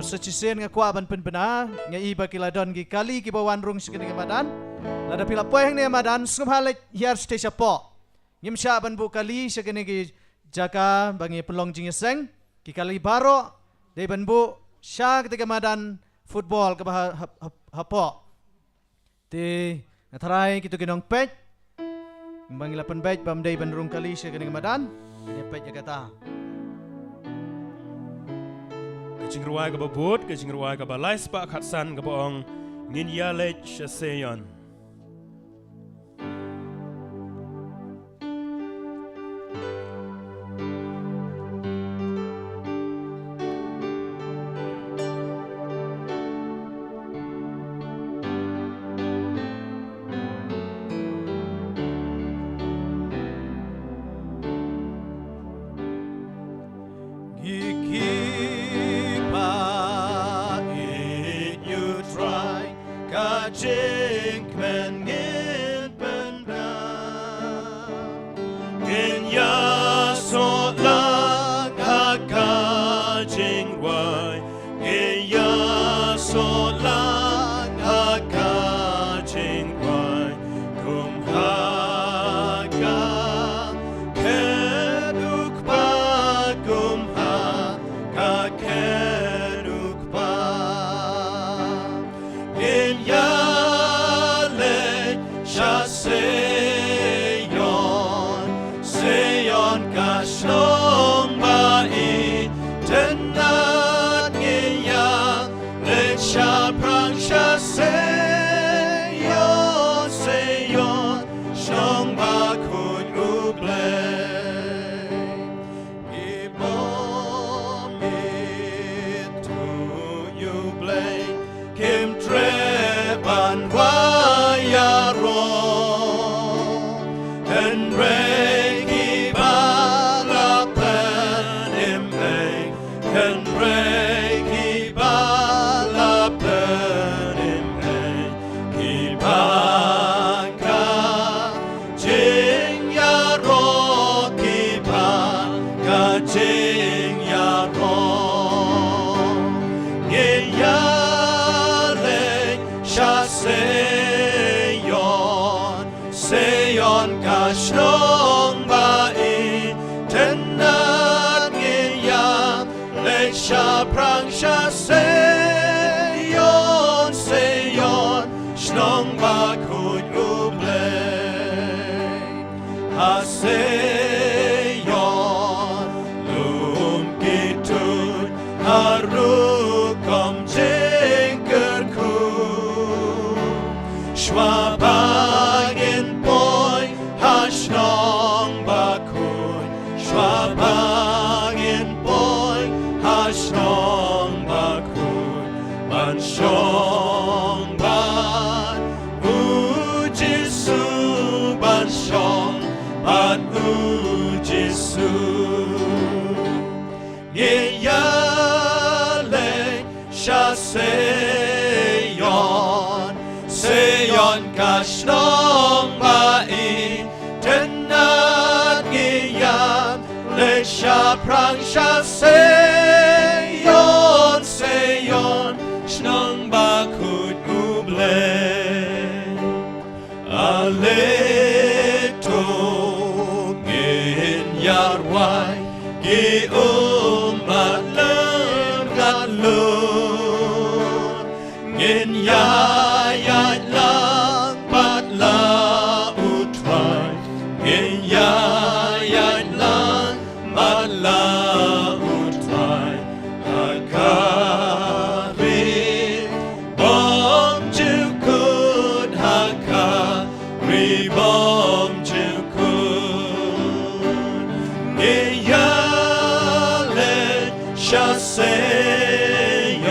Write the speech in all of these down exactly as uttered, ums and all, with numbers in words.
Sa shisien nga kwah ban pynbna, nga i ba ki la don ki kali kiba wan rung sha kane ka madan. Lada phi la poi hangne madan, sngewbha leit hiar shatei shapoh. Ngim shah ban buh kali sha kane ki jaka ba ngi pynlong jingïaseng. Ki kali baroh dei ban buh sha katei ka madan football kaba ha, ha, ha, hapoh. Te nga tharai kito ki nongpeit, ba ngi la pynbeit bym dei ban rung kali sha kane ka madan, ngi peit ïa kata. Ka jingrwai kaba bud, ka jingrwai kaba lai spah khatsan kaba ong, Ngin ïaleit sha Seion. Ngi ki ba ïeit ïa u Trai, ka jingkmen ngin pynbna. Ngin ïasoh lang ha ka jingrwai, ngin ïasoh lang ha ka jingrwai. Kum ha ka kynduh ba kum ha ka kynduh ba. Ngin ïaleit sha Seion, Seion ka shnong ba itynnad. Ngin ïaleit shaphrang sha Seion, Seion, shnong ba khuid U Blei. Ibym ithuh ïa U Blei, kim treh ban wai ïaroh. Hynrei kiba la pynim ei, hynrei kiba la pynim ei, kiba ka jingïaroh, kiba ka jingïaroh. Ngin ïaleit sha Seion, Seion ka shnong ba itynnad. Ngin ïaleit shaphrang sha Seion, Seion, shnong ba khuid U Blei. Ha Seion lum ki tuid, ha rukom jingkyrkhu. Shuwa ba ngin poi ha shnong ba khuid, shuwa ba ngin poi ha shnong ba khuid, ban shong bad U Jisu, ban shong bad U Jisu. Ngin ïaleit sha Seion, Seion ka shnong ba itynnad. Ngin ïaleit shaphrang sha Seion, Seion, shnong ba khuid U Blei. Ale to ngin ïarwai ki ummat lem ngalor. Ngin ïaid lang bad la U Trai. Ngin ïaid lang bad la U Trai ha ka ri bymjukut, ha ka ri bymjukut. Ngin ïaleit sha Seion,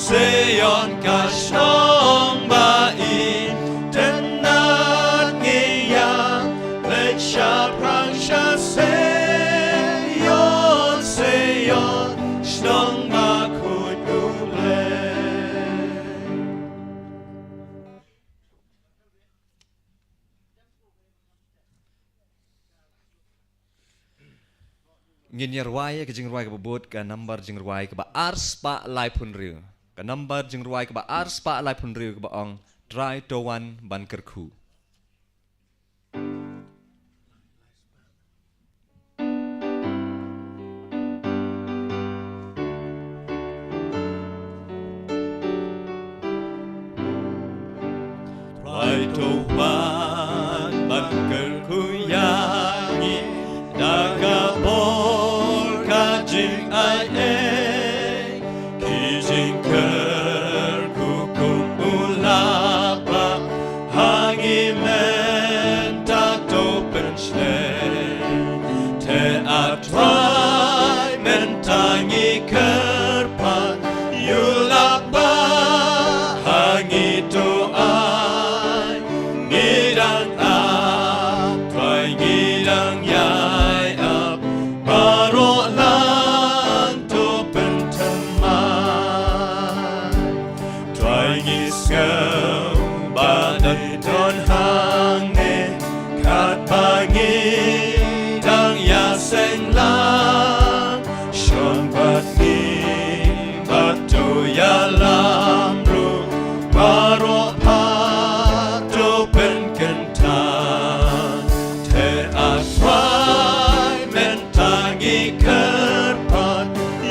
Seion ka shnong ba itynnad. Ngin ïaleit shaphrang sha Seion, Seion, shnong ba khuid U Blei. Ngin ïa rwai ïa ka jingrwai kaba bud, ka nambar jingrwai kaba ar spah laiphew hynriew. Ka nambar jingrwai kaba ar spah laiphew hynriew kaba ong, Trai to wan ban kyrkhu. Trai to wan ban kyrkhu ïa ngi da ka bor ka jingai ei, ki jingkyrkhu kum u Lapah ha ngi mynta to pynshai. Te A Trai mynta ngi kyrpad, ïa u Lapah ha ngi to ai. Ngi dang ap, Trai ngi dang ïai ap, baroh lang to pynthymmai. Trai ngi sngew ba dei don hangne, katba ngi dang ïaseng lang, shong bad ngi bad to ïalam ruh, baroh pat to pynkyntang. Te A Trai mynta ngi kyrpad,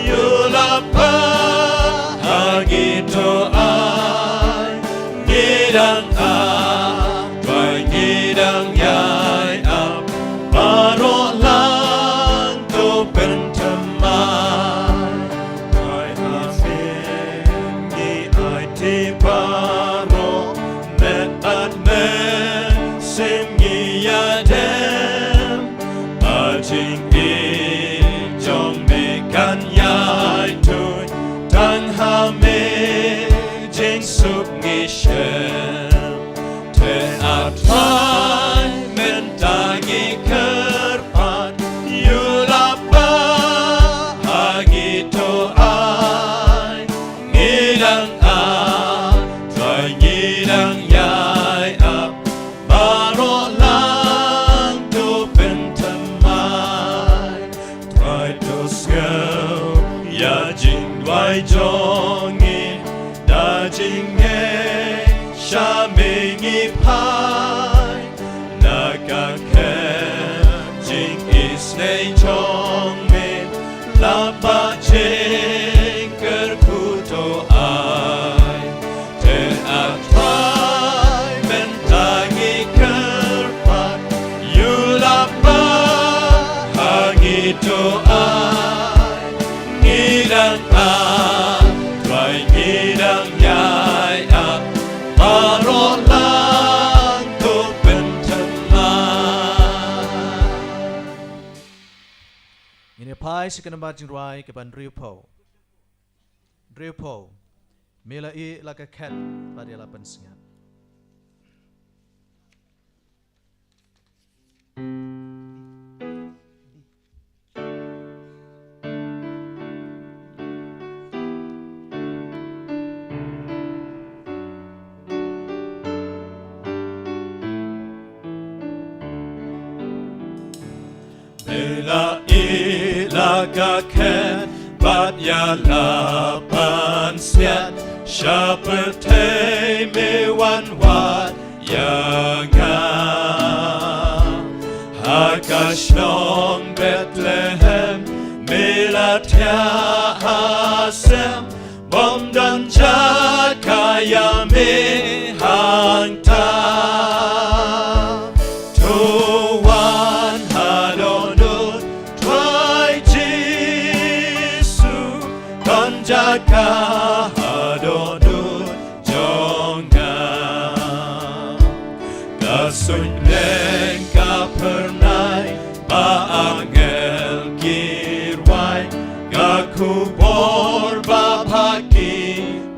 ïa u Lapah ha ngi to ai. Ngi dang ap, Trai ngi dang ïai ap, baroh lang to pynthymmai. Trai ha phi ngi aiti baroh, met bad mynsiem ngi ïadem. Ba jingïeit jong me kan ïai tuid, tang ha me jingsuk ngi shem. Te A Trai mynta ngi kyrpad, ïa u Lapah ha ngi to ai. Ngi dang ap, Trai ngi dang ïai ap, baroh lang to pynthymmai. Trai to sngew ïa jingduwai jong ngi, da jingngeit sha me ngi phai. Na ka kem jingisynei jong me, Lapah jingkyrkhu to ai. Te A Trai mynta ngi kyrpad, ïa u Lapah ha ngi to ai. Ngi dang ap, Trai ngi dang ïai ap, baroh lang to pynthymmai. Ngin ïa phai sha ka nambar jingrwai kaba hynriewphew. Hynriewphew. Me la ïeh la ka khet bad ïa la pynsngiat. Me la ïeh la ka khet bad ïa la pynsngiat, sha pyrthei me wan wad ïa nga. Ha ka shnong Bethlehem me la thiah ha sem, bym don jaka ïa me hangta. To wan ha dohnud Trai Jisu, don jaka ha dohnud jong nga. Ka suiñ leng ka phyrnai, ba angel ki rwai, ka khubor babha ki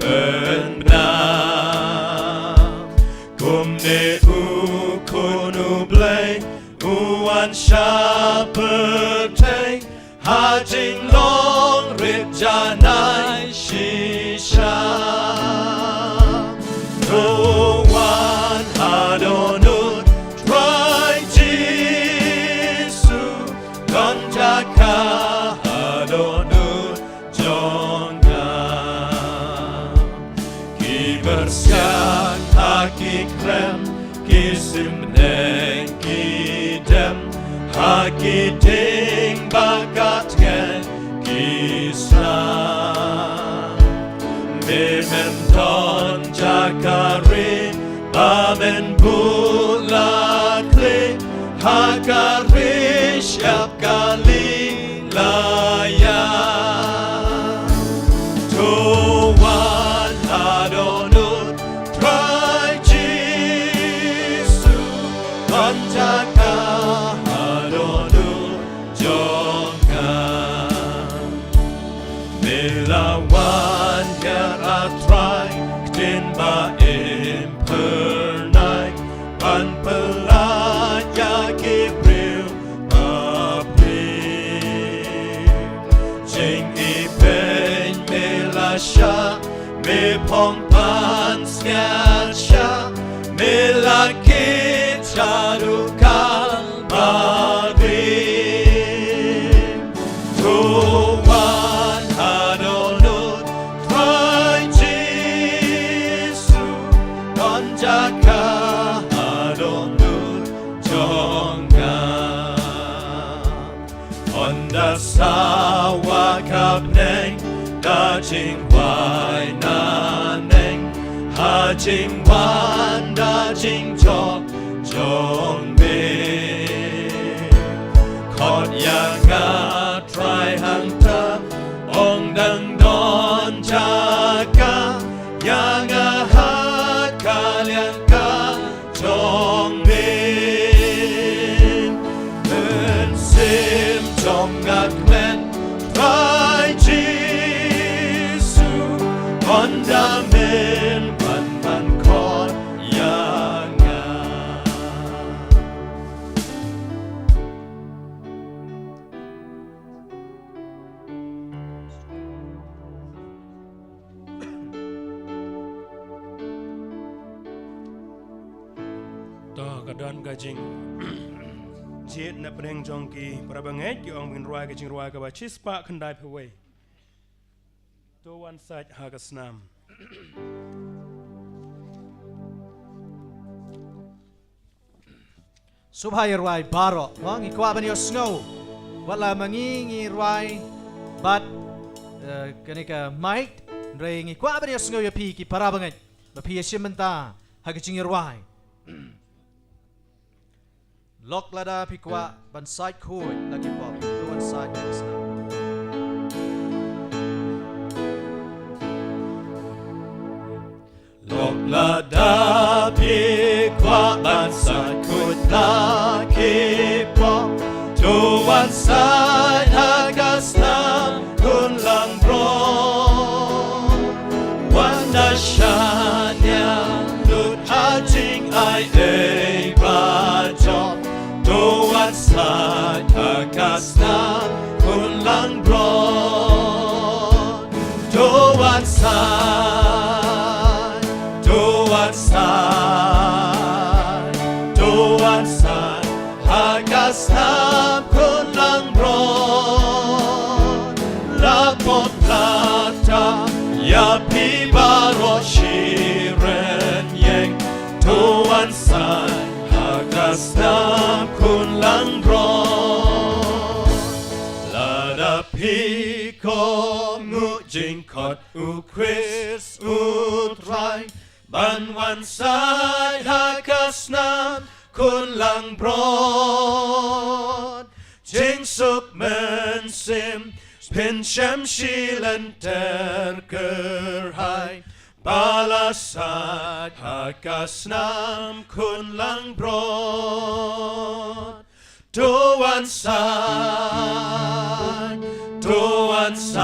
pynbna. Kumne u Khun u Blei u wan sha pyrthei, ha jinglong rit janai shisha. To wan ha dohnud Trai Jisu, don jaka Pyrshang ha ki khlem, ki sim neng ki dem, ha ki dieng ba kat ngen ki sla. Me men don jaka ri ba men buh lakhleh ha ka ri shyiap Galilaya. To wan ha dohnud Trai Jisu, don jaka ha dohnud jong nga. Me la wan hiar, a Trai, ktien ba im phyrnai, ban pyllait ïa ki briew bapli. Jingibeiñ me la shah, me phong pansngiat shah, me la kit shaduh Kalbari. To wan ha dohnud Trai Jisu, don jaka ha dohnud jong nga. Ynda sawa ka bneng, da jingwai na neng, ha jingwan da jingjop jong me. Khot ïa nga Trai hangta, ong dang don jaka ïa nga ha ka liang ka jong me. Mynsiem jong nga kmen Trai Jisu, ynda men wan ban khot ïa nga. To, ka don ka jingjied na pdeng jong ki para bangeit, ki ong ba ngin rwai ka jingrwai kaba shispah khyndaiphew wei. To wan sait ha ka snam. Sngewbha ïa rwai baroh. Mo, ngi kwah ban ïohsngew. Wat la ma ngi ngi rwai bad, eh, kane ka mic, hynrei ngi kwah ban ïohsngew ïa phi ki para bangeit ba phi ïashim bynta ha ka jingïarwai. Lok lada phi kwah ban sait khuid la ki pop, to wan sait ha ka snam. Lok lada phi kwah ban sait khuid la ki pop, to wan sait ha ka snam khun langbrot. Wan da shaniah lut ha jingai ei ba jop, to wan sait ha ka snam khun langbrot. To wan sait, to wan sait, to wan sait ha ka snam khun langbrot. La pop la tap ïa phi baroh shi rynieng, to wan sait ha ka snam khun langbrot. Lada phi kohnguh jingkhot U Khrist U Trai, ban wan sait ha ka snam khun langbrot. Jingsuk mynsiem phin shem shi lynter kyrhai, ba la sait ha ka snam khun langbrot. To wan sait, to wan sait,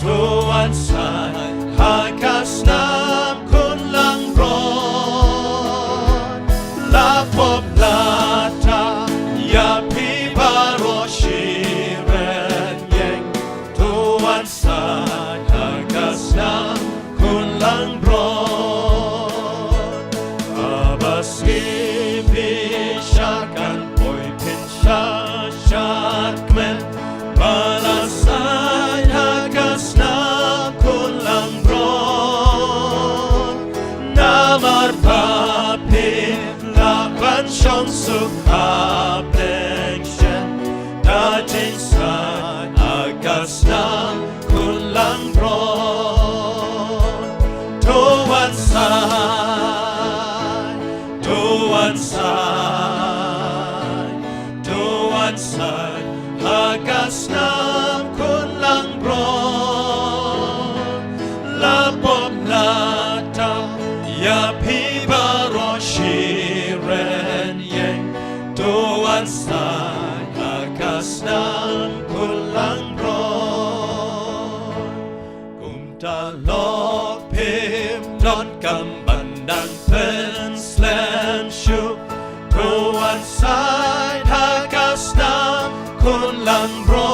to wan sait ha ka snam khun langbrot. La pop la tap ïa phi baroh shi rynieng, to wan sait ha ka snam khun langbrot. Haba sngi phi shah kan poi phin shah shad kmen, ba la sait ha ka snam khun langbrot. Hapdeng shen da jingsaid ha ka snam khun langbrot. To wan said, to wan said, to wan said ha ka snam khun langbrot. La pom la tam ïa phi baroh shi rynïeng. To wan said ha ka snam khun langbrot. Kumta lok phim donkam ban dang pynslem shuh. To wan said ha ka snam khun langbrot.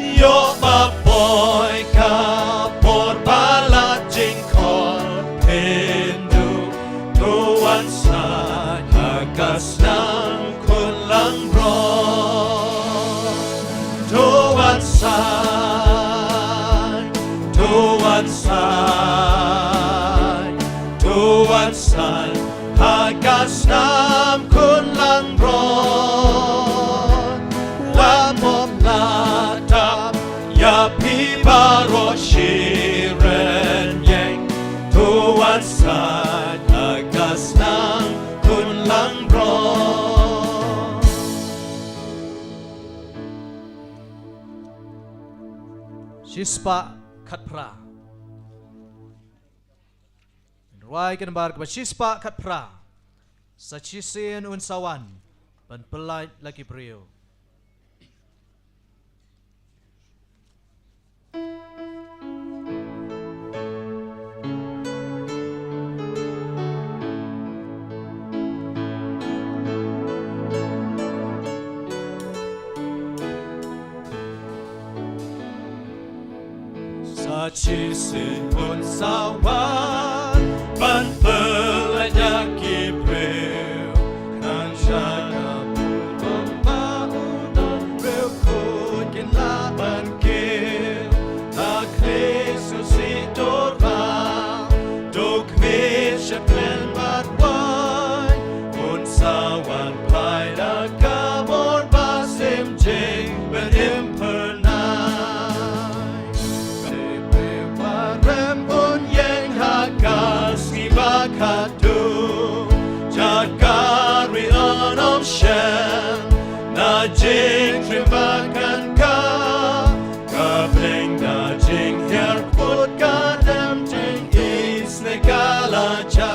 Ïoh ba poi ka por ba la jingkhot pynduh. To wan said ha ka snam khun langbrot. To wan said, to wan said, to wan said ha ka snam khun langbrot. La pom la tam ïa phi baroh shi rynïeng. To wan said ha ka snam khun langbrot. Shispah khatphra. Rwai ka nambar kaba shispah khatphra. Sa shisien un sa wan ban pyllait la ki briew. Sa shisien un sa wan ban pyllait ïa ki briew. Khnang sha ka burom ba u don briew khuid kin lah ban kiew. Ha Khrist u sih dur bha, to khmih sha kren bad wai. Un sa wan phai da ka bor ba sim jing bad im phyrnai. Te briew ba rem un ïeng ha ka sngi ba khatduh. Jaka ri un ym shem na jingtriem ba kan kah. Ka bneng da jinghiar kput ka dem jingisynei ka la jia.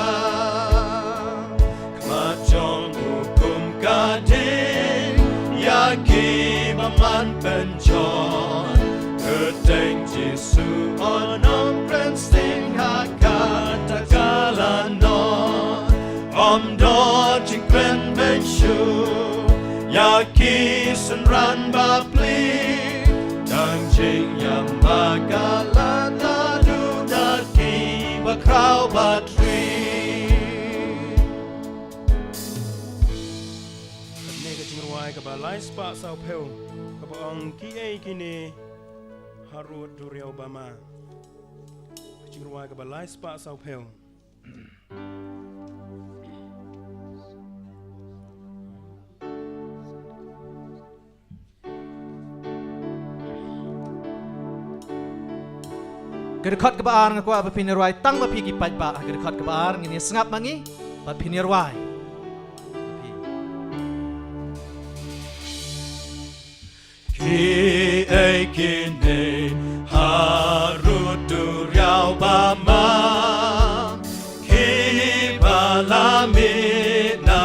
Khmat jong u kum ka dei ïa kiba man pynjot. Kyrteng Jisu un ym kren sting ha kata ka la noh. Ym don jingkren beiñ shuh ïa ki synran bapli. Dang jingïam ba ka la naduh da kiba khraw bad ri. Kane ka jingrwai kaba lai spah saw phew kaba ong kiei kine harud duriaw ba ma. Ka jingrwai kaba lai spah saw phew. Ka dkhot kaba ar nga kwah ba phin ïa rwai tang ba phi ki paidbah. Ka dkhot kaba ar ngin ïa sngap ma ngi bad phin ïa rwai. Kiei kine harud duriaw ba ma, kiba la mih na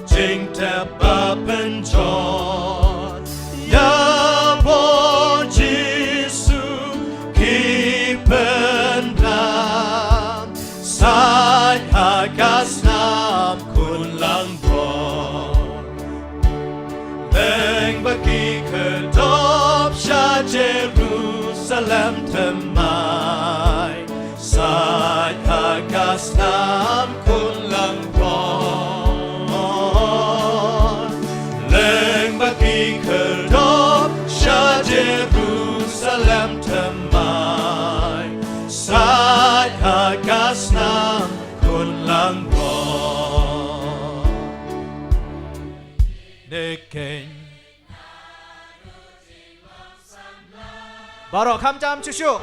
jingtep ba pynjot. Ïa bor Jisu ki pynbna, said ha ka snam khun langbrot. Lyngba ki khyrdop sha Jerusalem thymmai, said ha ka snam khun langbrot. Lyngba ki khyrdop sha Jerusalem thymmai, said ha ka snam khun langbrot. Baroh kham jam shuh shuh.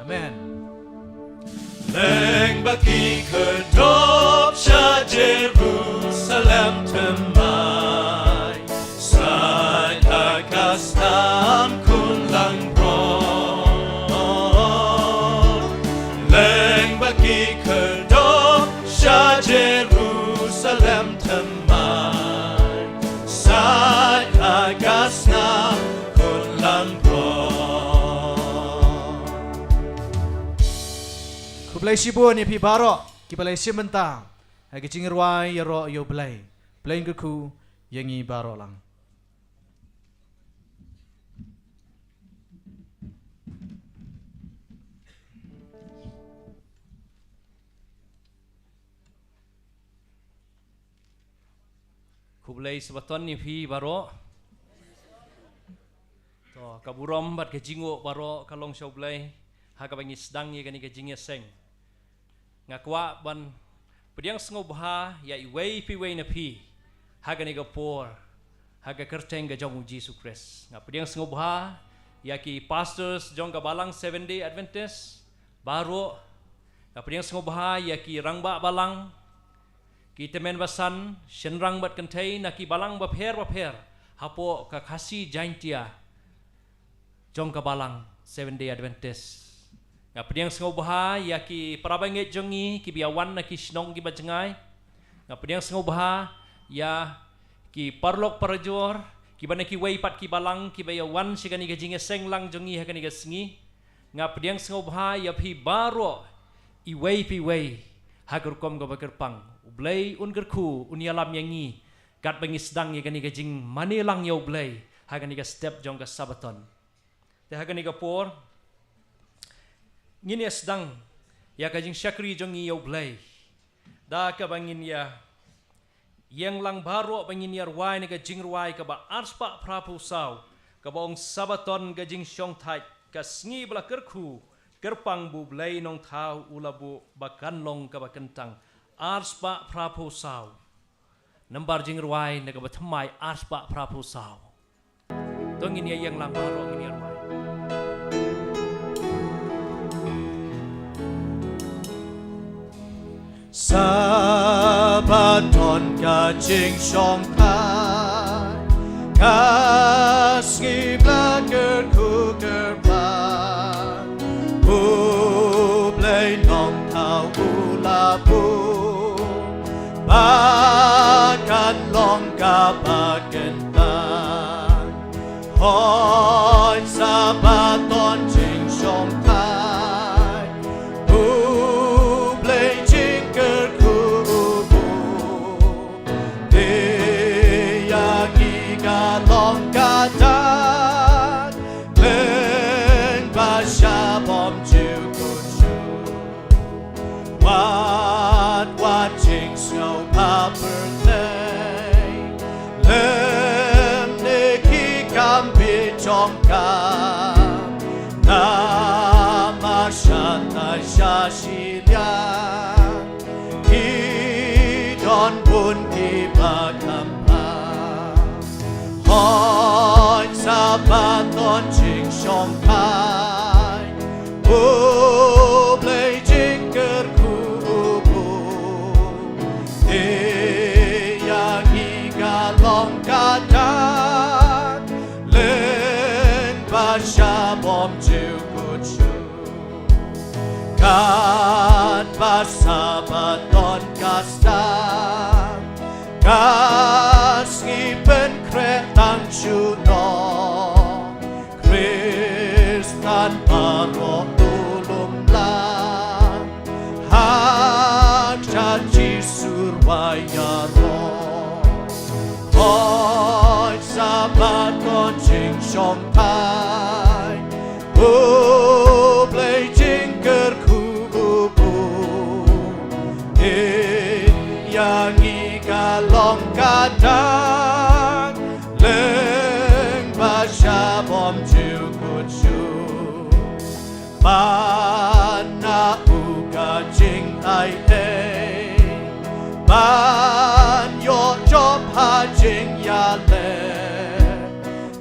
Amen. Leng bad ki khyrdop sha Jerusalem thymmai, sait ha ka snam khun langbrot. Leng bad ki khyrdop sha Jerusalem thymmai, sait ha ka snam khun langbrot. Khublei shibun ïa phi baroh kiba la shim bynta ha ka jingrwai ïaroh ïa U Blei. Blei un kyrkhu ïa ngi baroh lang. Khublei Sabaton ïa phi baroh. To, ka burom bad ka jingnguh baroh ka long sha U Blei ha kaba ngi sdang ïa kane ka jingïaseng. Nga kwah ban pdiang sngewbha ïa iwei pa iwei na phi ha kane ka por, ha ka kyrteng ka jong U Jisu Khrist. Nga pdiang sngewbha ïa ki pastors jong ka balang Seventh Day Adventist baroh. Nga pdiang sngewbha ïa ki rangbah balang, ki tymmen basan, shynrang bad kynthei na ki balang bapher bapher hapoh ka Khasi Jaintia jong ka balang Seventh Day Adventist. Nga pdiang sngewbha ïa ki parabangeit jong ngi kiba ïawan na ki shnong kiba jngai. Nga pdiang sngewbha ïa ki paralok parajor kiba na kiwei pat ki balang kiba ïawan sha kane ka jingïaseng lang jong ngi ha kane ka sngi. Nga pdiang sngewbha ïa phi baroh iwei pa iwei ha ka rukom kaba kyrpang. U Blei un kyrkhu, un ïalam ïa ngi katba ngi sdang ïa kane ka jingmane lang ïa U Blei ha kane ka step jong ka Sabaton. Te ha kane ka por ngin ïa sdang ïa ka jingshakri jong ngi ïa U Blei da kaba ngin ïa ïeng lang baroh ba ngin ïa rwai na ka jingrwai kaba arspah phraphew saw, kaba ong Sabaton ka jingshongthait, ka sngi ba la kyrkhu kyrpang ba U Blei Nongthaw u la buh ba kan long kaba kyntang. Arspah phraphew saw. Nambar jingrwai na kaba thymmai arspah phraphew saw. To ngin ïa ïeng lang baroh ngin ïa rwai. Sabaton ka jingshongthait, ka sngi ba la kyrkhu kyrpang, U Blei Nongthaw u la buh ba kan long kaba kyntang. Hooid Sabaton jingshongthait, U Blei jingkyrkhu u buh. Te ïa ngi ka long ka dak lyngba sha bymjukut shuh. Wat wat jingsngewbha pyrthei lymne ki kam bieit jong ka. Namar shatai sha shiliang ki don bun kiba kham bha. Hooid Sabaton jingshongthait, U Blei jingkyrkhu u buh. Te ïa ngi ka long ka dak lyngba sha bymjukut shuh. Katba Sabaton ka sdang, ka sngi pynkhreh tang shuh noh. Khristan baroh to lum lang ha ka jingïaroh Jisu rwai ïaroh. Hooid Sabaton jingshongthait, U Blei jingkyrkhu u buh. Te ïa ngi ka long ka dak lyngba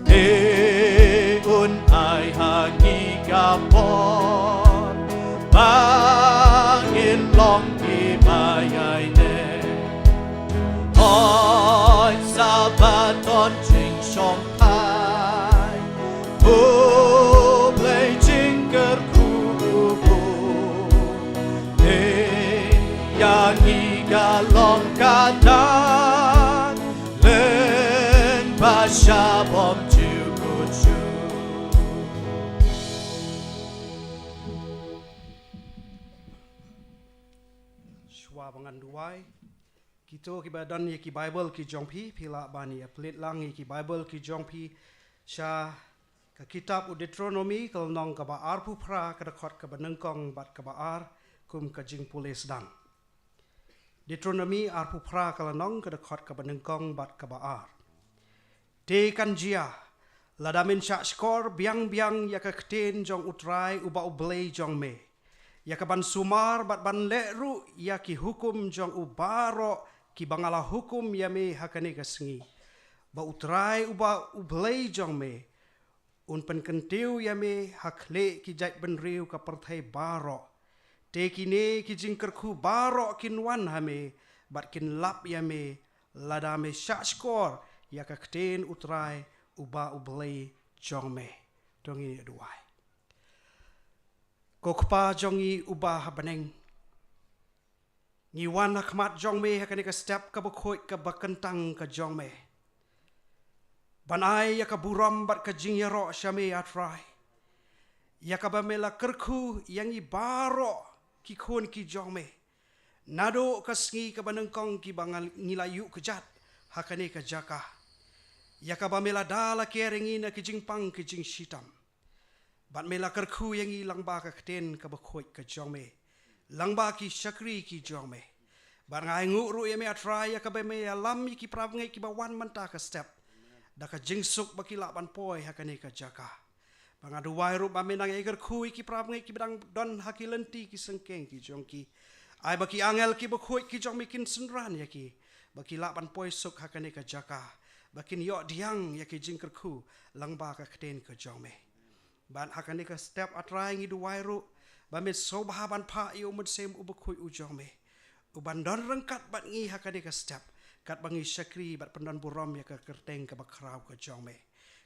Te un ai ha ngi ka por ba ngin long kiba ïaineh. Hooid, sa ba don jingshongthait, U Blei jingkyrkhu u buh. Te ïa ngi ka long ka dak lyngba sha bymjukut shuh. Shuwa ba ngan duwai, kito kiba don ïa ki Baibl ki jong phi, phi lah ban ïa plie lang ïa ki Baibl ki jong phi sha ka kitab u Deuteronomi, ka lynnong kaba arphew phra, ka dkhot kaba nyngkong bad kaba ar, kum ka jingpule sdang. Deuteronomi arphew phra, ka lynnong, ka dkhot kaba nyngkong bad kaba ar. Te kan jia, lada men shahshkor biang biang ïa ka ktien jong U Trai uba U Blei jong me, ïa ka ban sumar bad ban leh ruh ïa ki hukum jong u baroh kiba nga la hukum ïa me ha kane ka sngi, ba U Trai uba U Blei jong me un pynkyntiew ïa me ha khlieh ki jaitbynriew ka pyrthei baroh. Te kine ki jingkyrkhu baroh kin wan ha me bad kin lap ïa me, lada me shahshkor ïa ka ktien U Trai uba U Blei jong me. To ngin ïa duwai. Ko Kpa jong ngi uba ha bneng, ngi wan ha khmat jong me ha kane ka step kaba khuid kaba kyntang ka jong me, ban ai ïa ka burom bad ka jingïaroh sha me, A Trai, ïa kaba me la kyrkhu ïa ngi baroh ki khun ki jong me, naduh ka sngi kaba nyngkong kiba nga, ngi la ïuh kjat ha kane ka jaka, ïa kaba me la da la ker ïa ngi na ki jingpang ki jingshitom. Bad me la kyrkhu ïa ngi lyngba ka ktien kaba khuid ka jong me, lyngba ki shakri ki jong me. Bad nga ainguh ruh ïa me, A Trai, ïa kaba me ïalam ïa ki parabangeit kiba wan mynta ka step da ka jingsuk ba ki lah ban poi ha kane ka jaka. Ba nga duwai ruh ba me nang ïa kyrkhu ïa ki parabangeit kiba dang don ha ki lynti ki syngkien ki jong ki. Ai ba ki angel kiba khuid ki jong me kin synran ïa ki, ba ki lah ban poi suk ha kane ka jaka, ba kin ïoh diang ïa ki jingkyrkhu lyngba ka ktien ka jong me. Bad ha kane ka step, A Trai, ngi duwai ruh ba men sngewbha ban phah ïa u Mynsiem uba khuid u jong me, u ban don ryngkat bad ngi ha kane ka step, katba ngi shakri bad pyndon burom ïa ka kyrteng kaba khraw ka jong me.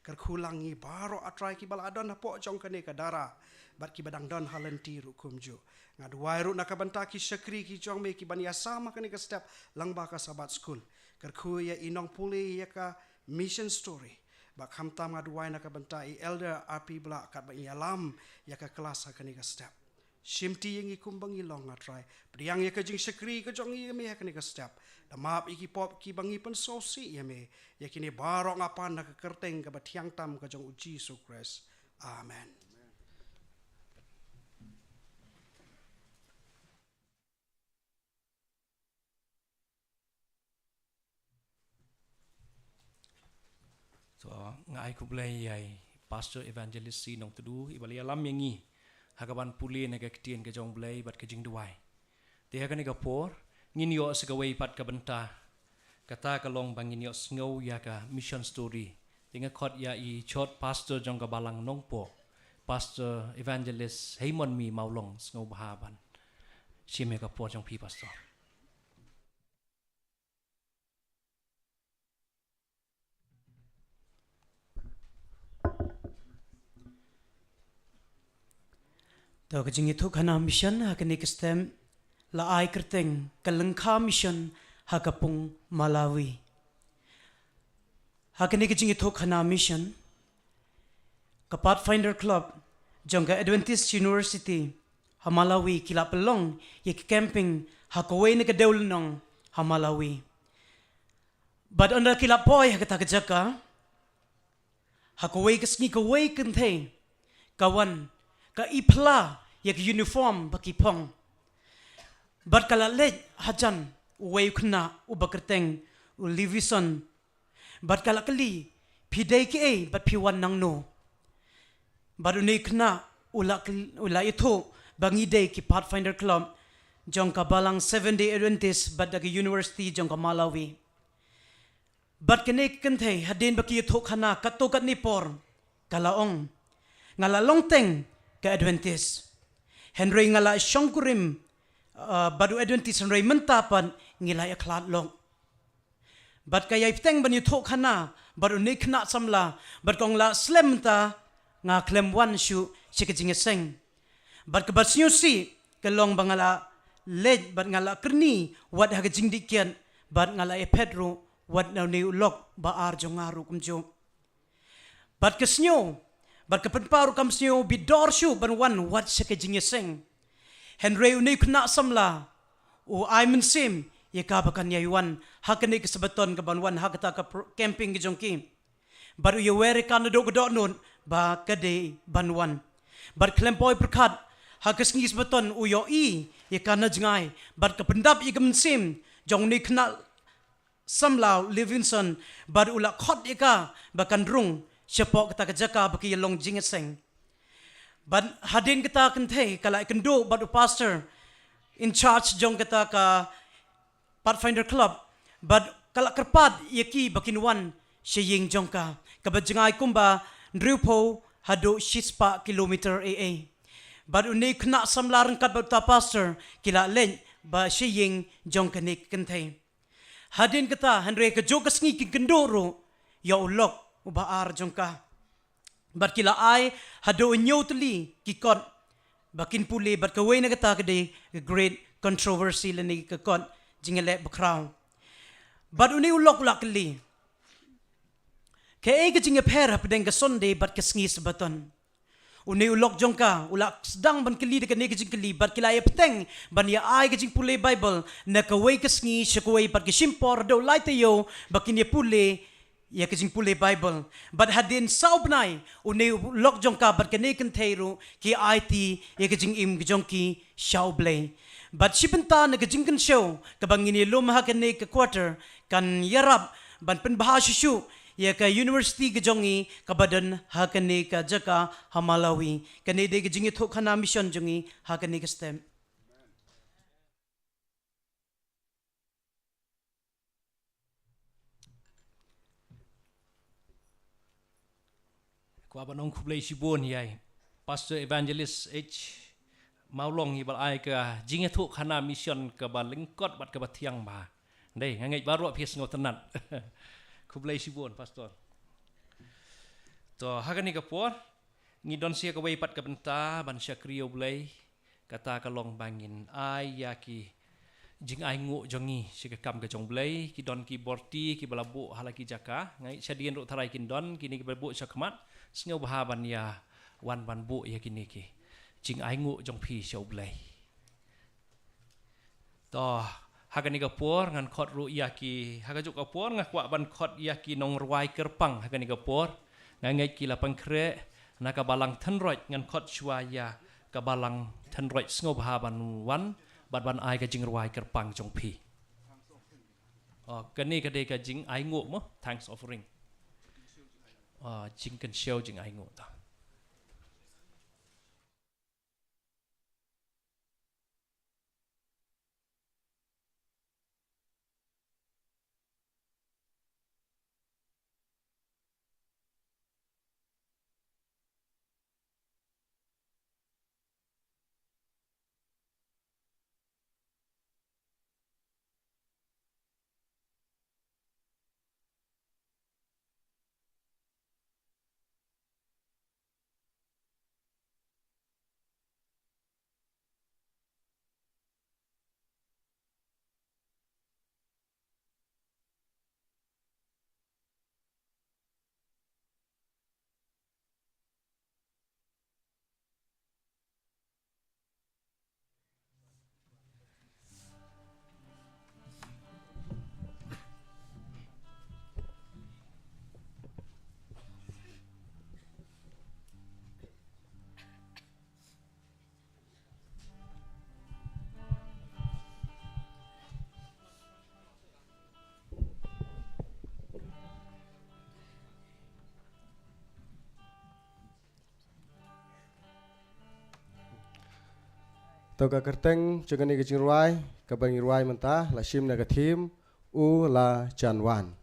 Kyrkhu lang ngi baroh, A Trai, kiba la don hapoh jong kane ka dara bad kiba dang don ha lynti ruh kumjuh. Nga duwai ruh na ka bynta ki shakri ki jong me ki ban ïasam ha kane ka step lyngba ka Sabbath School. Kyrkhu ïa i nongpule ïa ka mission story. Bad khamtam nga duwai na ka bynta i Elder R P Blah katba i ïalam ïa ka klas ha kane ka step. Shimti ïa ngi kumba ngi long, A Trai. Pdiang ïa ka jingshakri ka jong ngi ïa me ha kane ka step. Da map ïa ki pop kiba ngi pynsngewsih ïa me. Ïa kine baroh nga pan ha ka kyrteng kaba thiang tam ka jong u Jisu Khrist. Amen. So, nga ai khublei ïa i Pastor Evangelist C Nongtdu, iba la ïalam ïa ngi ha ka ban pule na ka ktien ka jong U Blei bad ka jingduwai. Te ha kane ka por, ngin ïoh sa kawei pat ka bynta. Kata ka long ba ngin ïoh sngew ïa ka mission story. Te nga khot ïa i jhot pastor jong ka Balang Nongpoh, Pastor Evangelist Heymon Mi Mawlong, sngewbha ban shim ïa ka por jong phi, Pastor. To ka jingïathuhkhana mission ha kane ka step la ai kyrteng ka Lyngkha Mission ha ka pung Malawi. Ha kane ka jingïathuhkhana mission, ka Pathfinder Club jong ka Adventist University ha Malawi ki la pynlong ïa ki camping ha kawei na ka dewlynnong ha Malawi. Bad ynda ki la poi ha kata ka jaka, ha kawei ka sngi kawei kynthei ka wan ka ïa phla ïa ka uniform ba ki phong. Bad ka la leit hajan uwei u khynnah uba kyrteng u Levison. Bad ka la kylli, "Phi dei kiei bad phi wan nangno?" Bad une u khynnah u la kyl-, u la ïathuh ba ngi dei ki Pathfinder Club jong ka Balang Seventh Day Adventist bad da ka University jong ka Malawi. Bad kane ka kynthei hadien ba ki ïathuh khana katto katne por ka la ong, nga la long teng ka Adventist. Hynrei nga la shongkurim, uh, bad u Adventist, hynrei mynta pat ngi la ïakhlad lok. Bad ka ïai bteng ban ïathuh khana bad une u khynnah samla, bad ka ong la slem mynta nga khlem wan shuh sha ka jingïaseng. Bad kaba sngewsih ka long ba nga la leit bad nga la kyrni wat ha ka jingdih kiad, bad nga la ïaphet ruh wat na une u lok ba ar jong nga ruh kumjuh. Bad ka sngew, bad ka pynpaw ruh kam sngew bit dor shuh ban wan wat sha ka jingïaseng. Hynrei une u khynnah samla u ai mynsiem ïa ka ba kan ïai wan ha kane ka Sabaton kaban wan ha kata ka pro-, camping ka jong ki. Bad u ïawer ïa ka naduh ka dohnud ba ka dei ban wan. Bad khlem poi pyrkhat, ha ka sngi Sabaton u ïohi ïa ka na jngai, bad ka pyndap ïa ka mynsiem jong une u khynnah samla u Levinson, bad u la khot ïa ka ba kan rung shapoh kata ka jaka ba ki ïa long jingïaseng. Bad hadien kata ka kynthei ka la ïakynduh bad u pastor in charge jong kata ka Pathfinder Club, bad ka la kyrpad ïa ki ba kin wan sha ïing jong ka, kaba jngai kumba hynriewphew haduh shispah kilometer ei ei. Bad une u khynnah samla ryngkat bad uta u pastor ki la leit ba sha ïing jong kane ka kynthei. Hadien kata, hynrei kajuh ka sngi ki ïakynduh ruh ïa u lok uba ar jong ka. Bad ki la ai haduh hynñiew tylli ki kot ba kin pule, bad kawei na kata ka dei ka Great Controversy lane ka kot jingïaleh bakhraw. Bad une u lok u la kylli, kaei ka jingïapher hapdeng ka Sunday bad ka sngi Sabaton? Une u lok jong ka u la sdang ban kylli da kane ka jingkylli, bad ki la ïa bteng ban ïa ai ka jingpule Baibl na kawei ka sngi sha kawei, bad ki shim por haduh lai taïew ba kin ïa pule ïa ka jingpule Baibl. Bad hadien saw bnai, une u lok jong ka bad kane ka kynthei ruh ki aiti ïa ka jingim ka jong ki sha U Blei. Bad shi bynta na ka jingkynshew kaba ngin ïalum ha kane ka quarter kan ïarap ban pynbha shuh shuh ïa ka university ka jong ngi kaba don ha kane ka jaka ha Malawi. Kane dei ka jingïathuh khana mission jong ngi ha kane ka step. Kwah ban ong khublei shibun ïa i Pastor Evangelist H Mawlong iba la ai ka jingïathuh khana mission kaba lyngkot bad kaba thiang bha. Dei, nga ngeit baroh phi sngewtynnat. Khublei shibun, Pastor. To, ha kane ka por ngi don sa kawei pat ka bynta ban shakri ïa U Blei. Kata ka long ba ngin ai ïa ki jingainguh jong ngi sha ka kam ka jong U Blei. Ki don ki borti kiba la buh ha la ki jaka, nga ngeit shadien ruh tharai kin don kine kiba buh sha khmat. Sngewbha ban ïa wan ban buh ïa kine ki jingainguh jong phi sha U Blei. To, ha kane ka por ngan khot ruh ïa ki, ha kajuh ka por nga kwah ban khot ïa ki nongrwai kyrpang ha kane ka por. Nga ngeit ki la pynkhreh na ka balang Thenroit, ngan khot shuwa ïa ka balang Thenroit, sngewbha ban wan bad ban ai ka jingrwai kyrpang jong phi. Oh, kane ka dei ka jingainguh mo, thanks offering. Oh, jingkynshew jingainguh ta. To ka kyrteng jong kane ka jingrwai kaba ngi rwai mynta la shim na ka theme U La Jan Wan.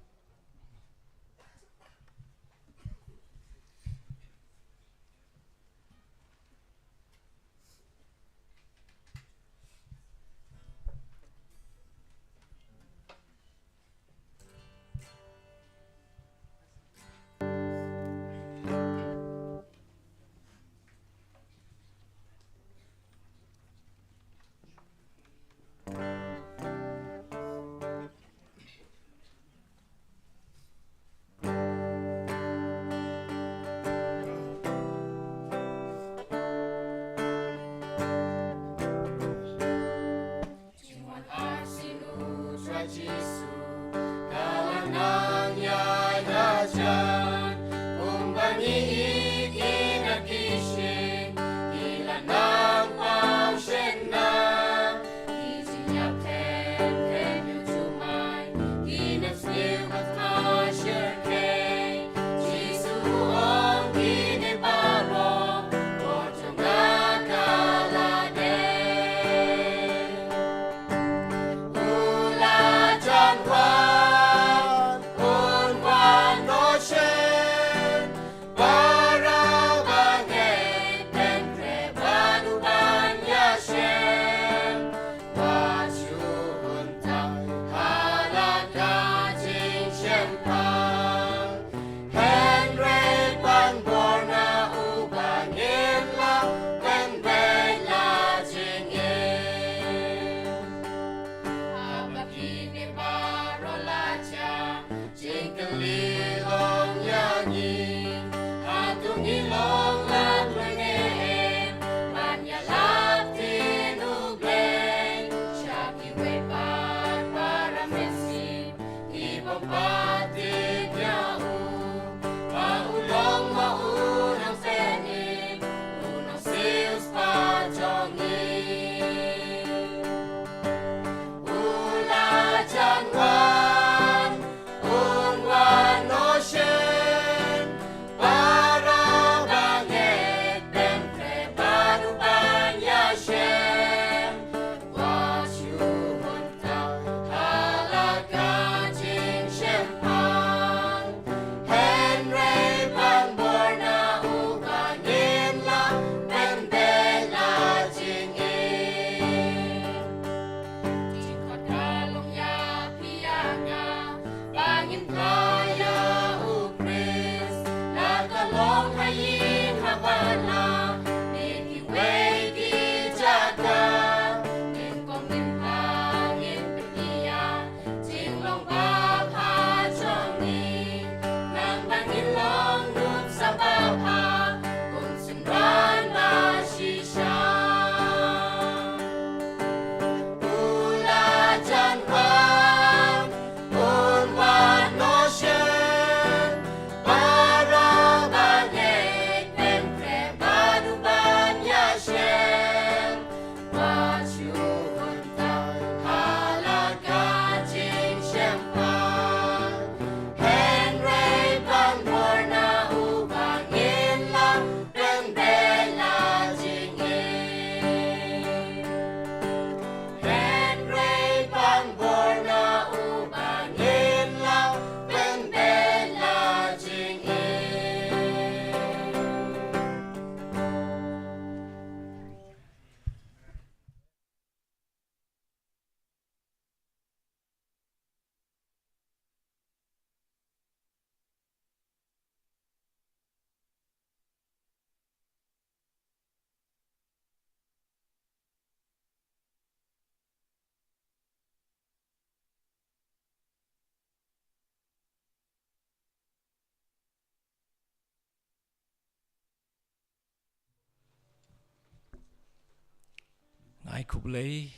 Nga ai khublei,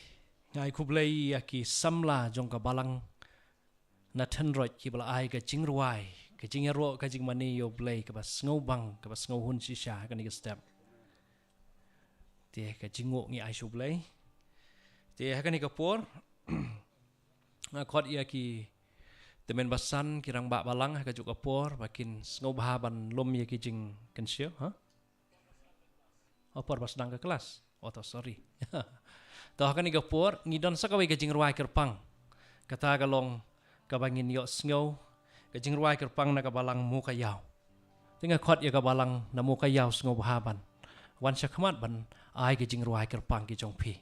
nga ai khublei ïa ki samla jong ka balang na Thenroit kiba la ai ka jingrwai, ka jingïaroh, ka jingmane ïa U Blei kaba sngewbang, kaba sngewhun shisha ha kane ka step. Te ka jingnguh ngi ai sha U Blei. Te ha kane ka por nga khot ïa ki tymmen basan, ki rangbah balang ha kajuh ka por ba kin sngewbha ban lum ïa ki jingkynshew, ha? Oh, por ba sdang ka klas. Oh, to, sorry. To, ha kane ka por ngi don sa kawei ka jingrwai kyrpang. Kata ka long kaba ngin ïohsngew ka jingrwai kyrpang na ka balang Mookaiaw. Te nga khot ïa ka balang na Mookaiaw sngewbha ban wan sha khmat ban ai ka jingrwai kyrpang ki jong phi.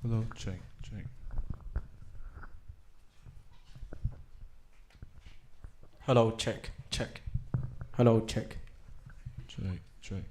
Hello, check, check. Hello, check, check. Hello, check. Check, check.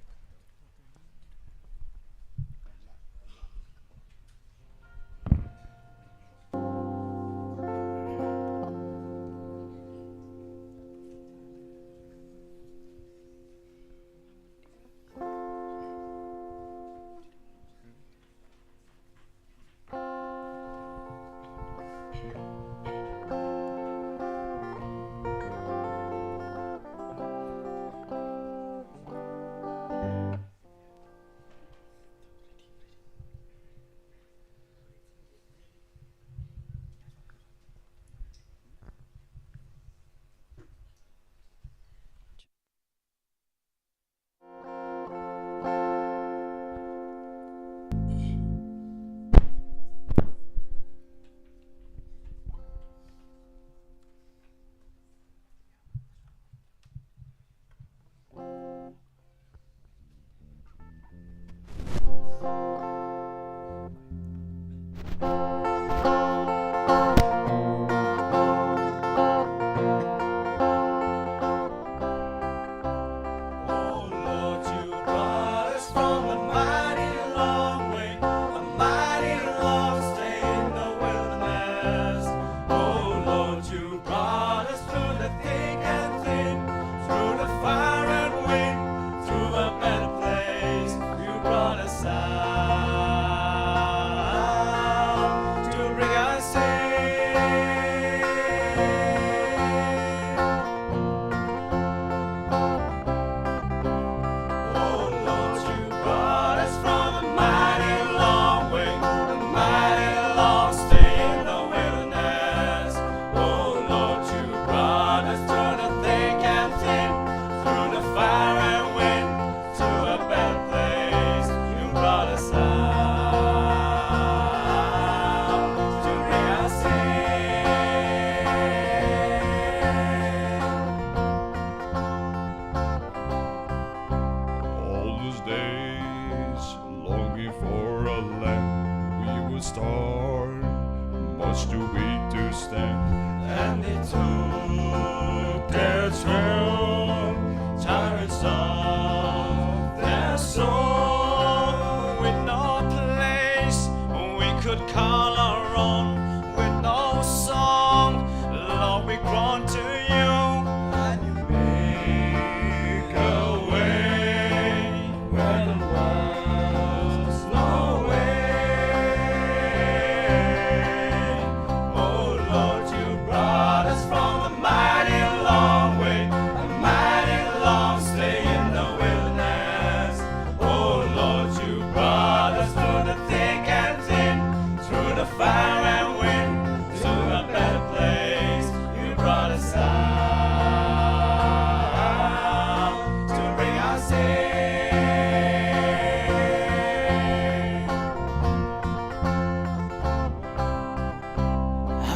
Oh Lord, you brought us from a mighty long way, a mighty long stay in the wilderness. Oh Lord, you brought us through the thick and thin, through the fire and wind, through a better place. You brought us out to bring us in. Oh Lord, you brought us from a mighty long way, a mighty long stay in the wilderness. Oh Lord, you brought us through the thick and thin, through the fire and wind, to a better place. You brought us out to bring us in. All these days, longing for a land we will start, much too weak to stand. And they took their turn, tyrants of their soul, with no place we could call our own, with no song, Lord, we groan to you, and you make a way where there was no way. Oh Lord, you brought us from a mighty long way, a mighty long stay in the wilderness. Oh Lord, you brought us through the thick and thin, through the fire and wind, to a better place. You brought us out to bring us in.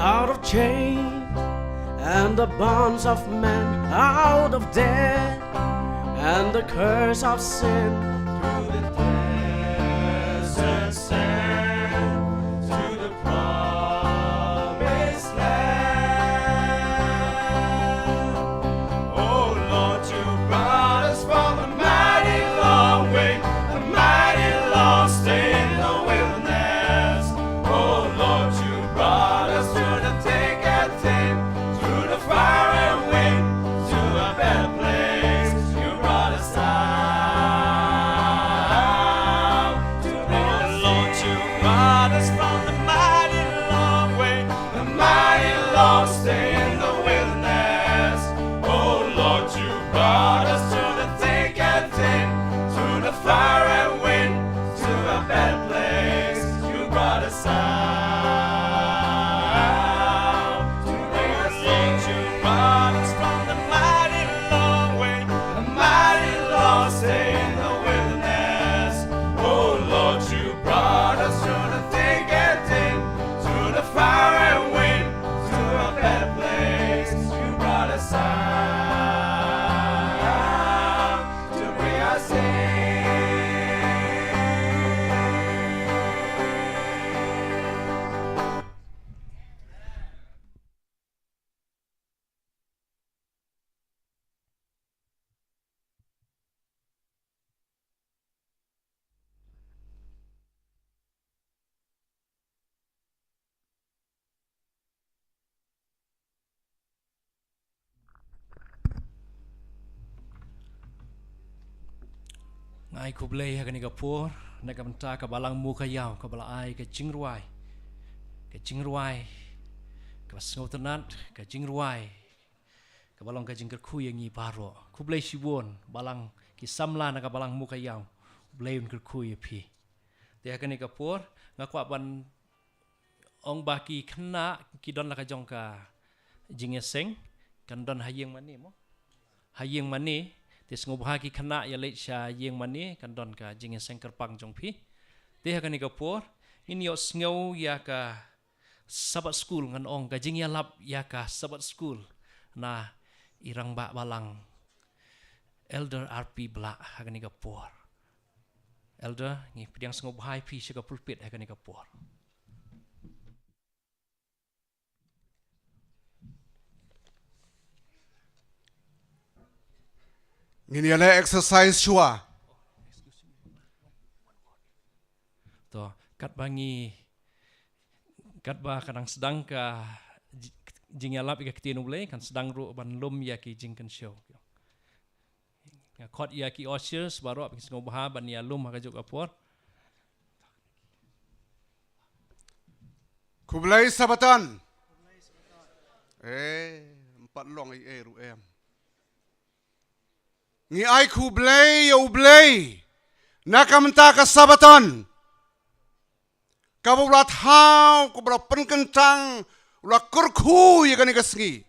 Out of chains and the bonds of men, out of death and the curse of sin, through the desert sand to the promised land. Oh Lord, you brought us from a mighty long way, a mighty long stay in the wilderness. Oh Lord, you brought us through the thick and thin, through the fire and wind, to a better place. You brought us out to bring us. Oh Lord, you brought us from the mighty long way, the mighty long stay in the wilderness. Oh Lord, you brought us through the thick and thin, through the fire and wind, to a better place. You brought us out to bring us in. You brought us from the mighty long way, the mighty long stay in the wilderness. Oh Lord, you brought us through the thick and thin, through the fire and wind, to a better place. You brought us out to bring us in. Ai khublei ha kane ka por na ka bynta ka Balang Mukhaïaw kaba la ai ka jingrwai, ka jingrwai kaba sngewtynnat, ka jingrwai kaba long ka jingkyrkhu ïa ngi baroh. Khublei shibun Balang, ki samla na ka Balang Mukhaïaw, U Blei un kyrkhu ïa phi. Te ha kane ka por nga kwah ban ong ba ki khynnah ki don la ka jong ka jingïaseng, kan don ha ïing mane mo. Ha ïing mane, te sngewbha ki khynnah ïa leit sha ïing mane, kan don ka jingïaseng kyrpang jong phi. Te ha kane ka por ngin ïohsngew ïa ka Sabbath School, ngan ong ka jingïalap ïa ka Sabbath School na i Rangbah Balang Elder R P Blah ha kane ka por. Elder, ngi pdiang sngewbha ïa phi sha ka pulpit ha kane ka por. Ngin ïa leh exercise shuwa. To, katba ngi, katba ka dang sdang ka ji-, jingïalap ïa ka ktien U Blei, kan sdang ruh ban lum ïa ki jingkynshew. Nga khot ïa ki ushers baroh, phi sngewbha ban ïa lum ha kajuh ka por. Khublei Sabbaton. Eh, em pat long ei ei ruh em. Ngi ai khublei ïa U Blei na ka bynta ka Sabbaton, kaba u la thaw, kaba u la pynkyntang, u la kyrkhu ïa kane ka sngi,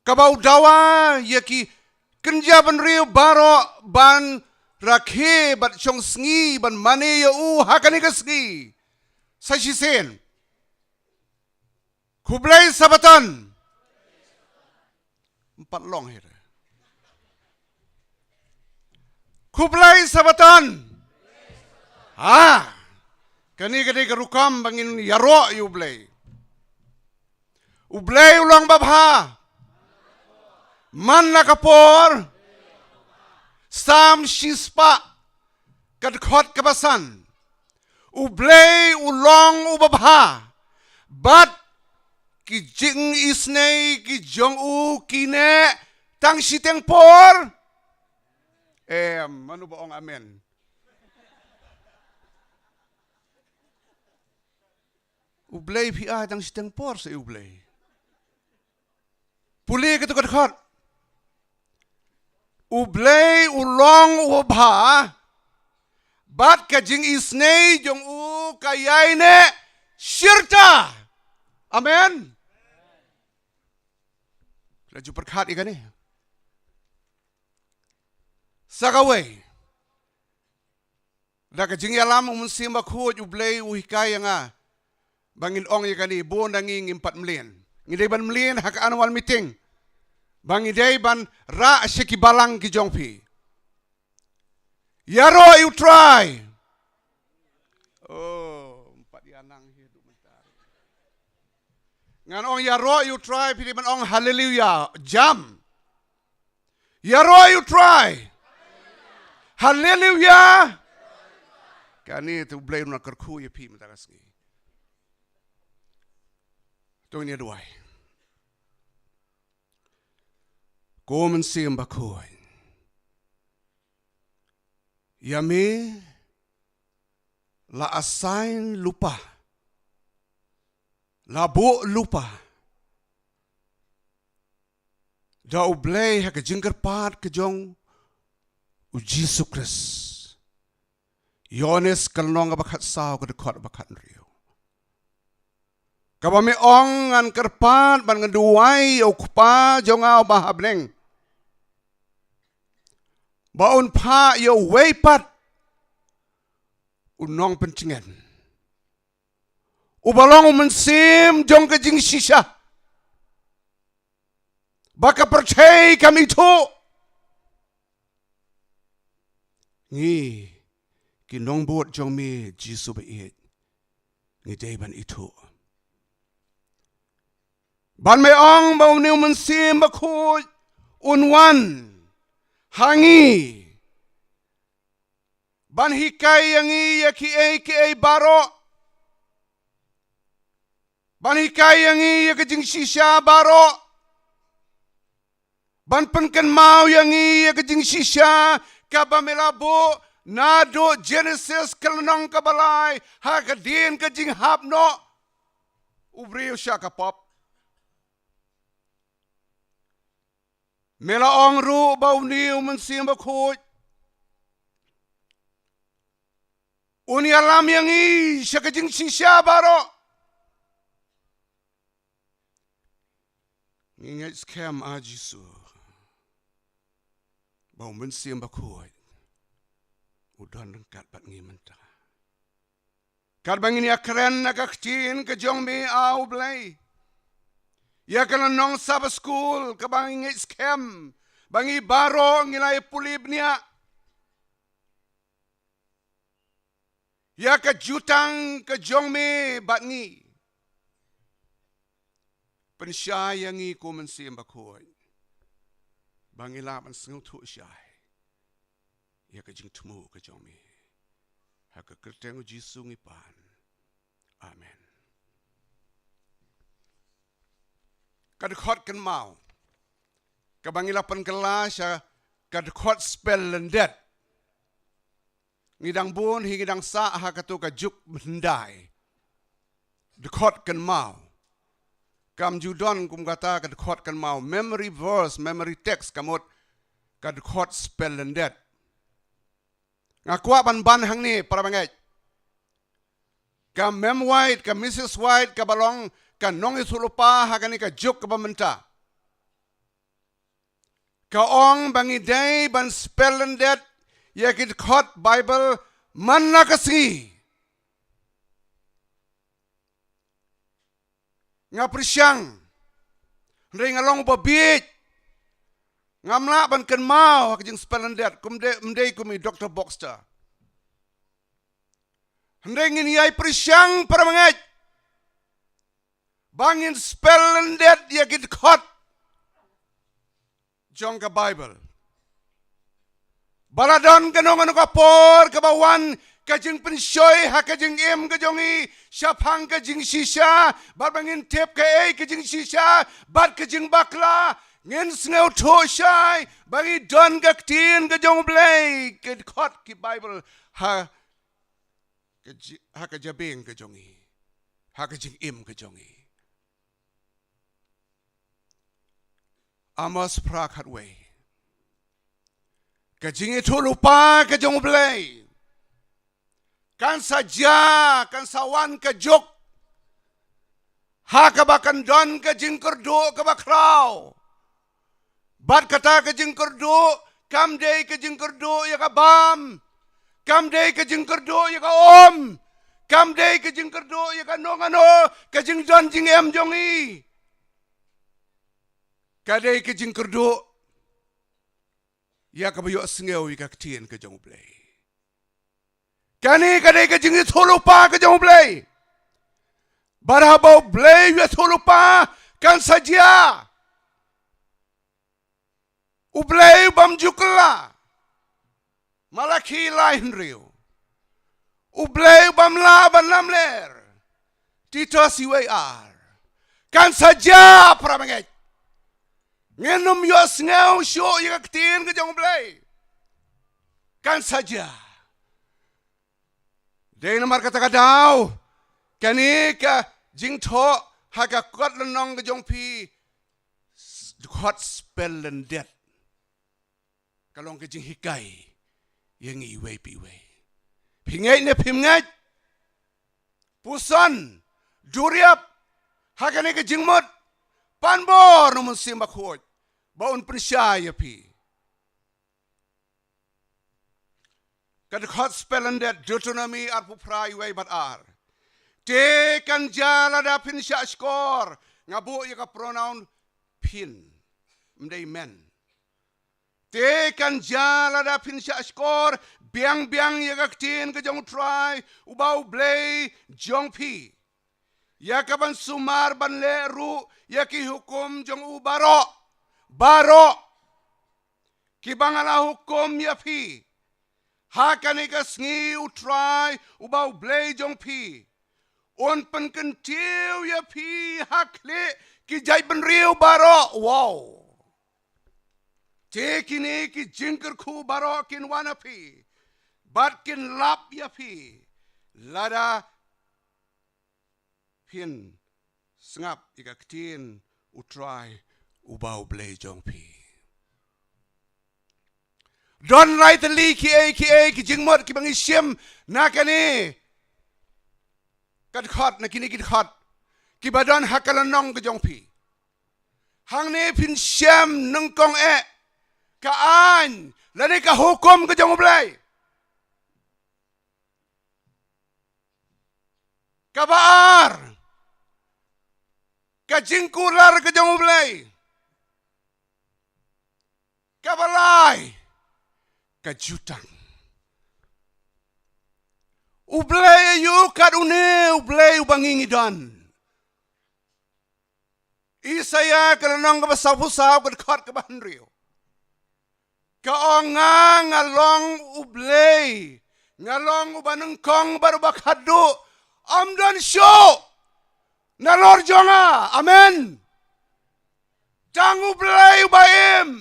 kaba u dawa ïa ki kynja bynriew baroh ban rakhe bad shong sngi ban mane ïa u ha kane ka sngi. Sa shisien, khublei Sabbaton. Em pat long hi re. Khublei Sabbaton. Ha. Kane ka dei ka rukom ba ngin ïaroh ïa U Blei. U Blei u long babha man la ka por. Salm shispah, ka dkhot kaba san. U Blei u long u babha, bad ki jingisynei ki jong u ki neh tang shiteng por. Em, mano ba ong amen? U Blei phi ai tang shiteng por sa U Blei. Pule katu ka dkhot. U Blei u long u babha, bad ka jingisynei jong u ka ïai neh shirta. Amen. La ju pyrkhat ïa kane. Sa kawei. Da ka jingïalam U Mynsiem Bakhuid, U Blei u hikai ïa nga ba ngin ong ïa kane, bun na ngi ngim pat mlien. Ngi dei ban mlien ha ka annual meeting, ba ngi dei ban rah sha ki balang ki jong phi. Ïaroh ïa U Trai. Oh, em pat ïa nang hi du mynta. Ngan ong ïaroh ïa U Trai, phi dei ban ong haleluya. Jam. Ïaroh ïa U Trai. Haleluya. Kane te U Blei un kyrkhu ïa phi mynta ka sngi. To ngin ïa duwai. Ko Mynsiem Bakhuid, ïa me la assign lypa, la buh lypa da U Blei ha ka jingkyrpad ka jong U Jisu Khrist. Ïoannis ka lynnong kaba khatsaw, ka dkhot ba khathynriew, kaba me ong, ngan kyrpad bad ngan duwai ïa U Kpa jong nga uba ha bneng, ba un phah ïa uwei pat u nongpyntngen, uba long u mynsiem jong ka jingshisha, ba ka pyrthei kam ithuh. Ngi ki nongbud jong me Jisu ba ïeit, ngi dei ban ithuh. Bad me ong ba une u Mynsiem Bakhuid un wan ha ngi ban hikai ïa ngi ïa kiei kiei baroh, ban hikai ïa ngi ïa ka jingshisha baroh, ban pynkynmaw ïa ngi ïa ka jingshisha kaba me la buh naduh Genesis ka lynnong kaba lai, ha ka dien ka jinghap noh u briew sha ka pop. Me la ong ruh ba une u Mynsiem Bakhuid un ïalam ïa ngi sha ka jingshisha baroh. Ngi ngeit skhem, A Jisu, ba u Mynsiem Bakhuid u don ryngkat bad ngi mynta. Katba ngin ïakren na ka ktien ka jong me, A U Blei, ïa ka lynnong Sabbath School kaba ngi ngeit skhem ba ngi baroh ngi la ïa pule bniah, ïa ka jutang ka jong me bad ngi. Pynshai ïa ngi ko Mynsiem Bakhuid, ba ngi lah ban sngewthuh shai ïa ka jingthmu ka jong me. Ha ka kyrteng u Jisu ngi pan. Amen. Ka dkhot kynmaw kaba ngi la pynkylla sha ka dkhot spell lyndet. Ngi dang bun hi ngi dang sah ha kato ka juk hyndai. Dkhot kynmaw. Kam ju don kum kata ka dkhot kynmaw, memory verse, memory text, ka mut ka dkhot spell lyndet. Nga kwah ban ban hangne, para bangeit. Ka Mem White, ka Missus White, kaba long ka nongïathuhlypa ha kane ka juk kaba mynta, ka ong ba ngi dei ban spell lyndet ïa ki dkhot Baibl man la ka sngi. Nga pyrshang, hynrei nga long uba bieit. Ngam lah ban kynmaw ha ka jingspell lyndet, kum de, ym dei kum i Doktor Boxer. Hynrei ngin ïai pyrshang, para bangeit, ba ngin spell lyndet ïa ki dkhot jong ka Baibl. Ba la don kano kano ka por kaba wan ka jingpynshoi ha ka jingim ka jong ngi shaphang ka jingshisha, bad ba ngin tip kaei ka jingshisha bad ka jingbakla, ngin sngewthuh shai ba ngi don ka ktien ka jong U Blei, ki dkhot ki Baibl ha ka ji-, ha ka jabieng ka jong ngi, ha ka jingim ka jong ngi. Amos phra khatwei. Ka jingïathuhlypa ka jong U Blei kan sa jia, kan sa wan ka juk ha kaba kan don ka jingkyrduh kaba khraw. Bad kata ka jingkyrduh kam dei ka jingkyrduh ïa ka bam, kam dei ka jingkyrduh ïa ka um, kam dei ka jingkyrduh ïa kano kano ka jingdon jingem jong ngi. Ka dei ka jingkyrduh ïa kaba ïohsngew ïa ka ktien ka jong U Blei. Kane ka dei ka jingïathuhlypa ka jong U Blei. Bad haba U Blei u ïathuhlypa kan sa jia. U Blei u bym ju kylla. Malakhi lai hynriew. U Blei u bym lah ban lamler. Titus uwei ar. Kan sa jia, para bangeit. Ngin ym ïohsngew shuh ïa ka ktien ka jong U Blei. Kan sa jia. Dei namar kata ka daw, kane ka jingthoh ha ka kot lynnong ka jong phi, s-, kot spell lyndet, ka long ka jinghikai ïa ngi iwei pa iwei. Phi ngeit ne phim ngeit? Puson, duriap ha kane ka jingmut, pan bor na u Mynsiem Bakhuid ba un pynshai ïa phi. Ka dkhot spell lyndet, Deuteronomi arphew phra, uwei bad ar. Te kan jia lada phin shah shkor, nga buh ïa ka pronoun phin, ym dei men. Te kan jia lada phin shah shkor biang biang ïa ka ktien ka jong U Trai uba U Blei jong phi, ïa ka ban sumar ban leh ruh ïa ki hukum jong u baroh, baroh kiba nga la hukum ïa phi ha kane ka sngi. U Trai uba U Blei jong phi un pynkyntiew ïa phi ha khlieh ki jaitbynriew baroh. Wow. Te kine ki jingkyrkhu baroh kin wan ha phi, bad kin lap ïa phi, lada phin sngap ïa ka ktien U Trai uba U Blei jong phi. Don lai tylli kiei kiei ki jingmut kiba ngi shem na kane ka dkhot, na kine ki dkhot kiba don ha ka lynnong ka jong phi. Hangne phin shem nyngkong eh ka aiñ lane ka hukum ka jong U Blei. Kaba ar, ka jingkular ka jong U Blei. Kaba lai, ka jutang. U Blei aïu kat une U Blei uba ngi ngi don? Isaïah ka lynnong kaba sawphew saw ka dkhot kaba hynriew. Ka ong, nga nga long U Blei, nga long uba nyngkong bad uba khatduh, ym don shuh nalor jong nga. Amen. Tang U Blei uba im.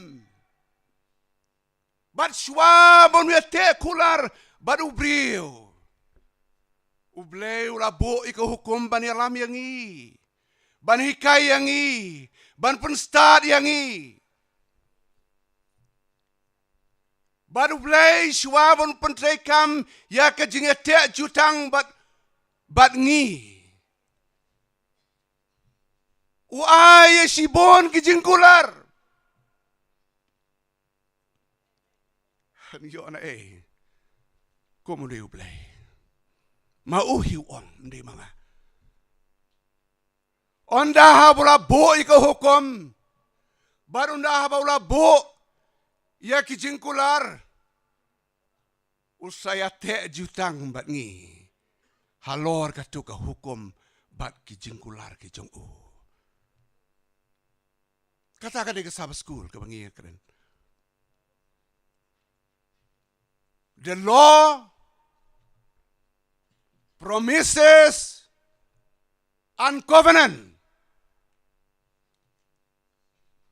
Bad shuwa ban ïateh kular bad u briew, U Blei u la buh ïa ka hukum ban ïalam ïa ngi, ban hikai ïa ngi, ban pynstad ïa ngi. Bad U Blei shuwa ban pyntreikam ïa ka jingïateh jutang bad, bad ngi, u ai ïa shibun ki jingkular. Ngi ïoh na ei kum u dei U Blei? Ma u hi u ong, ym dei ma nga. Ynda haba u la buh ïa ka hukum, bad ynda haba u la buh ïa ki jingkular, u sa ïateh jutang bad ngi halor katu ka hukum bad ki jingkular ki jong u. Kata ka dei ka Sabbath School kaba ngi kren. The law, promises, and covenant.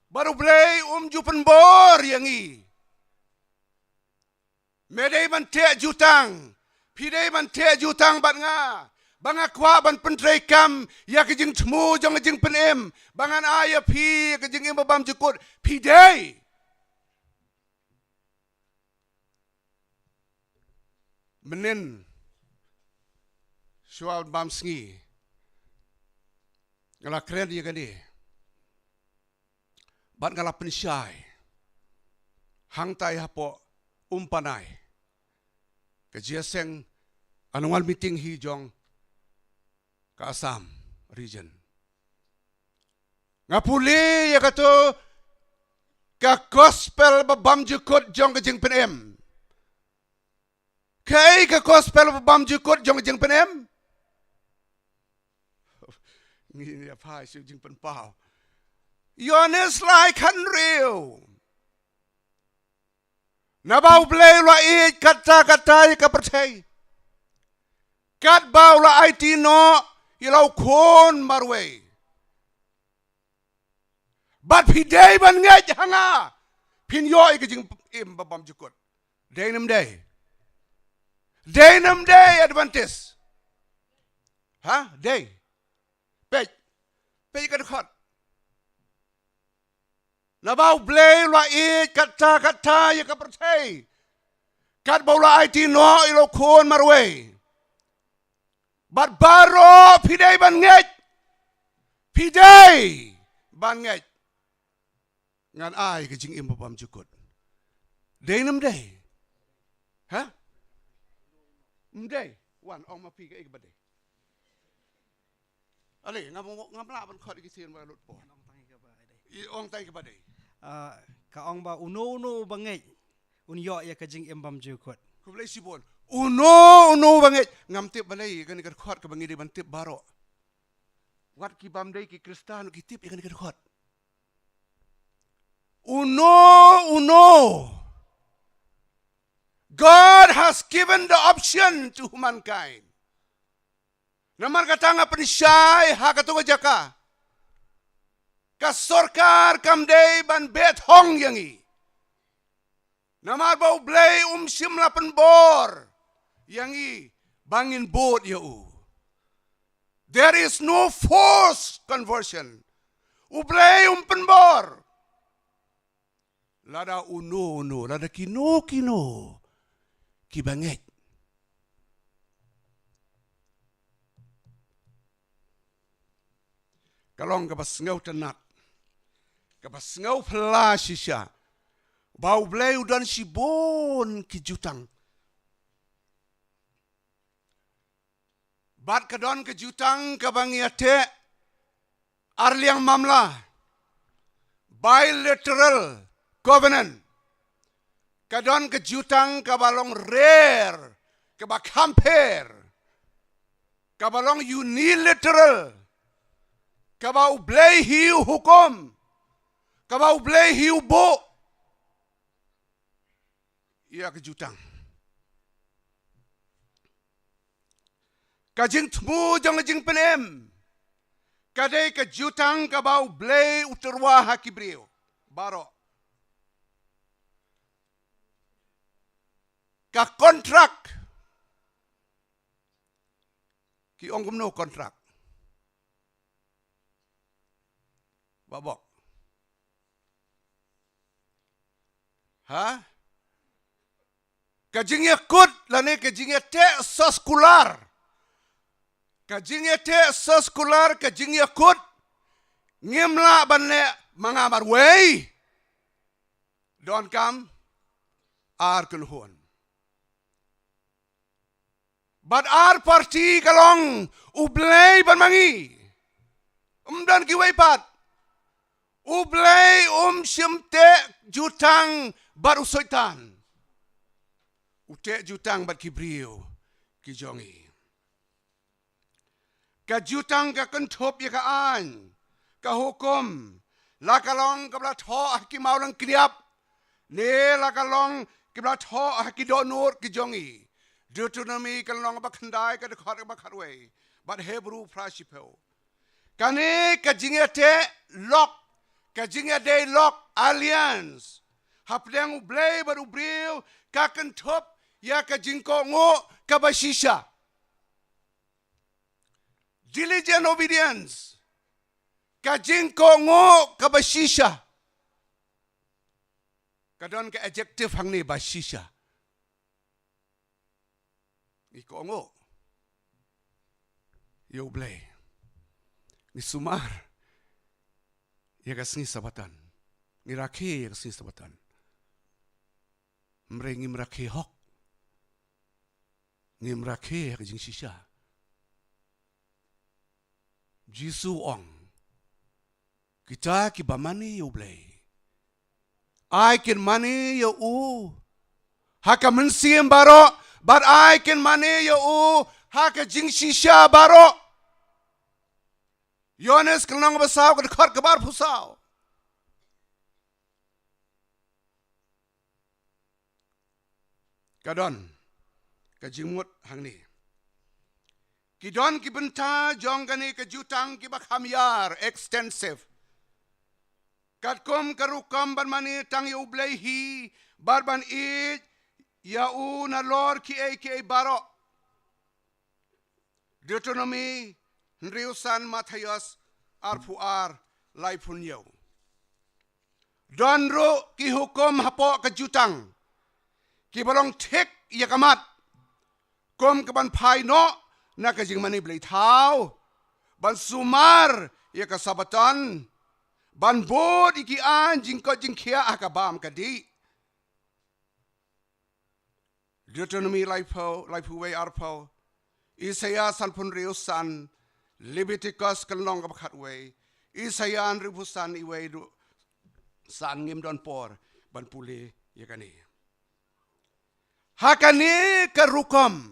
Bad U Blei um ju pynbor ïa ngi. Me dei ban teh jutang, phi dei ban teh jutang bad nga, ba nga kwah ban pyntreikam ïa ka jingthmu jong ka jingpynim, ba ngan ai ïa phi ïa ka jingim ba bymjukut. Phi dei. Mynnin shuwa bam sngi nga la kren ïa kane bad nga la pynshai hangtai hapoh Umpanai, ka jingïaseng annual meeting hi jong ka Assam region. Nga pule ïa kato ka gospel ba bymjukut jong ka jingpynim. Kaei ka gospel ba bymjukut jong ka jingpynim? Ngin ïa phai sha jingpynpaw. Ïoannis lai khathynriew. Naba U Blei u la ïeit katta katta ïa ka pyrthei, katba u la aiti noh ïa la u khun marwei. Bad phi dei ban ngeit ha nga, phin ïoh ïa ka jingim ba bymjukut. Dei ne ym dei? Dei ne ym dei, Adventist? Ha? Dei. Peit. Peit ka dkhot. Naba U Blei u la ïeit katta katta ïa ka pyrthei, katba u la aiti noh ïa la u khun marwei. Bad baroh phi dei ban ngeit. Phi dei ban ngeit. Ngan ai ka jingim ba bymjukut. Dei ne ym dei? Ha? Ym dei. Wan, ong ma phi kaei kaba dei. Ale, ngam, ngam lah ban khot ïa ki sien ba lut por. Ong tang ïa kaba dei. I ong tang ïa kaba dei. Ah, ka ong ba uno uno uba ngeit un ïoh ïa ka jingim bymjukut. Khublei shibun. Uno uno uba ngeit. Ngam tip balei kane ka dkhot kaba ngi dei ban tip baroh. Wat ki bym dei ki Khristan ki tip ïa kane ka dkhot. Uno uno. God has given the option to humankind. Namar kata nga pynshai ha kato ka jaka, ka sorkar kam dei ban beh thong ïa ngi. Namar ba U Blei um shym la pynbor ïa ngi ba ngin bud ïa u. There is no forced conversion. U Blei um pynbor. Lada uno uno, lada kino kino kiba ngeit. Ka long kaba sngewtynnat, kaba sngewphylla shisha ba U Blei u don shibun ki jutang. Bad ka don ka jutang kaba ngi ïateh ar liang mamla, bilateral covenant. Ka don ka jutang kaba long rare, kaba kham pher, kaba long unilateral, kaba U Blei hi u hukum, kaba U Blei hi u buh ïa ka jutang. Ka jingthmu jong ka jingpynim ka dei ka jutang kaba U Blei u tyrwa ha ki briew baroh. Ka kontrak, ki ong kumno kontrak? Babok. Ha? Ka jingïakut lane ka jingïateh soskular. Ka jingïateh soskular, ka jingïakut ngim lah ban leh ma nga marwei. Donkam ar kynhun. Bad ar parti ka long U Blei bad ma ngi. Ym don kiwei pat. U Blei um shym teh jutang bad u Soitan. U teh jutang bad ki briew ki jong ngi. Ka jutang ka kynthup ïa ka aiñ, ka hukum, la ka long kaba la thoh ha ki mawlyngkniap, ne la ka long kaba la thoh ha ki dohnud ki jong ngi. Deuteronomi ka lynnong ba khyndai, ka dkhot ba khatwei, bad Hebru phra shiphew. Kane ka jingïateh lok, ka jingïadei lok, alliance, hapdeng U Blei bad u briew, ka kynthup ïa ka jingkohnguh kaba shisha. Diligent obedience. Ka jingkohnguh kaba shisha. Ka don ka adjective hangne, ba shisha. Ngi kohnguh ïa U Blei. Ngi sumar ïa ka sngi Sabbaton. Ngi rakhe ïa ka sngi Sabbaton. Hynrei ngim rakhe hok. Ngim rakhe ha ka jingshisha. Jisu u ong, kita kiba mane ïa U Blei, ai kin mane ïa u ha ka mynsiem baroh, bad ai kin mane ïa u ha ka jingshisha baroh. Ïoannis ka lynnong ba saw, ka dkhot kaba arphew saw. Ka don ka jingmut hangne. Ki don ki bynta jong kane ka jutang kiba kham ïar, extensive. Katkum ka rukom ban mane tang ïa U Blei hi, bad ban ïeit ïa u nalor kiei kiei baroh. Deuteronomi hynriew san, Mathaios arphew ar, laiphew hynñiew. Don ruh ki hukum hapoh ka jutang kiba long thik ïa ka mat, kum ka ban phai noh na ka jingmane blei thaw, ban sumar ïa ka Sabbaton, ban bud ïa ki aiñ jingkoit jingkhiah ha ka bam ka dih. Deuteronomi laiphew, laiphew wei, arphew. Isaïah sanphew hynriew san. Leviticus ka lynnong kaba khatwei. Isaïah hynriewphew san, wei haduh san. Ngim don por ban pule ïa kane. Ha kane ka rukom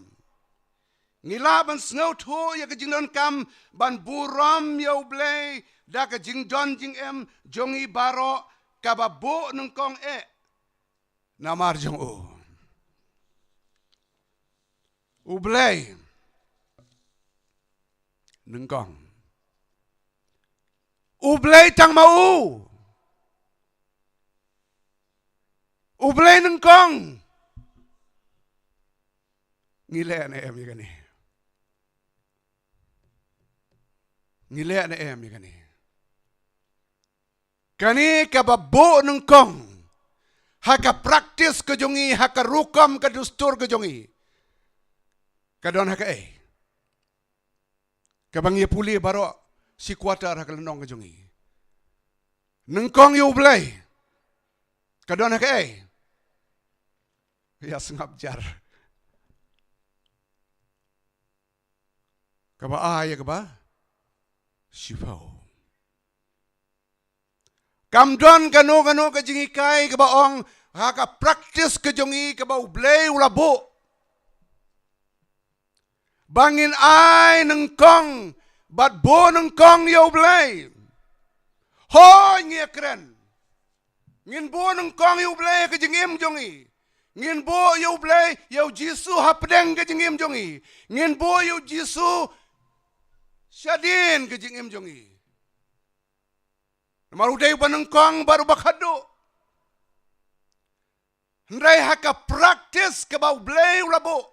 ngi lah ban sngewthuh ïa ka jingdonkam ban burom ïa U Blei da ka jingdon jingem jong ngi baroh kaba buh nyngkong eh namar jong u. U Blei nyngkong. U Blei tang ma u. U Blei nyngkong. Ngi leh ne em ïa kane? Ngi leh ne em ïa kane? Kane kaba buh nyngkong ha ka practice ka jong ngi, ha ka rukom ka dustur ka jong ngi, ka don ha kaei? Kaba ngi pule baroh shi quarter ha ka lynnong ka jong ngi. Nyngkong ïa U Blei ka don ha kaei? Ïa sngap jar. Kaba ai ïa kaba shiphew. Kam don kano kano ka jinghikai kaba ong ha ka practice ka jong ngi kaba U Blei u la buh ba ngin ai nyngkong bad buh nyngkong ïa U Blei. Hooid, ngi ïakren. Ngin buh nyngkong ïa U Blei ha ka jingim jong ngi. Ngin buh ïa U Blei, ïa U Jisu hapdeng ka jingim jong ngi. Ngin buh ïa U Jisu shadien ka jingim jong ngi. Namar u dei uba nyngkong bad uba khadduh. Hynrei ha ka practice kaba U Blei u la buh,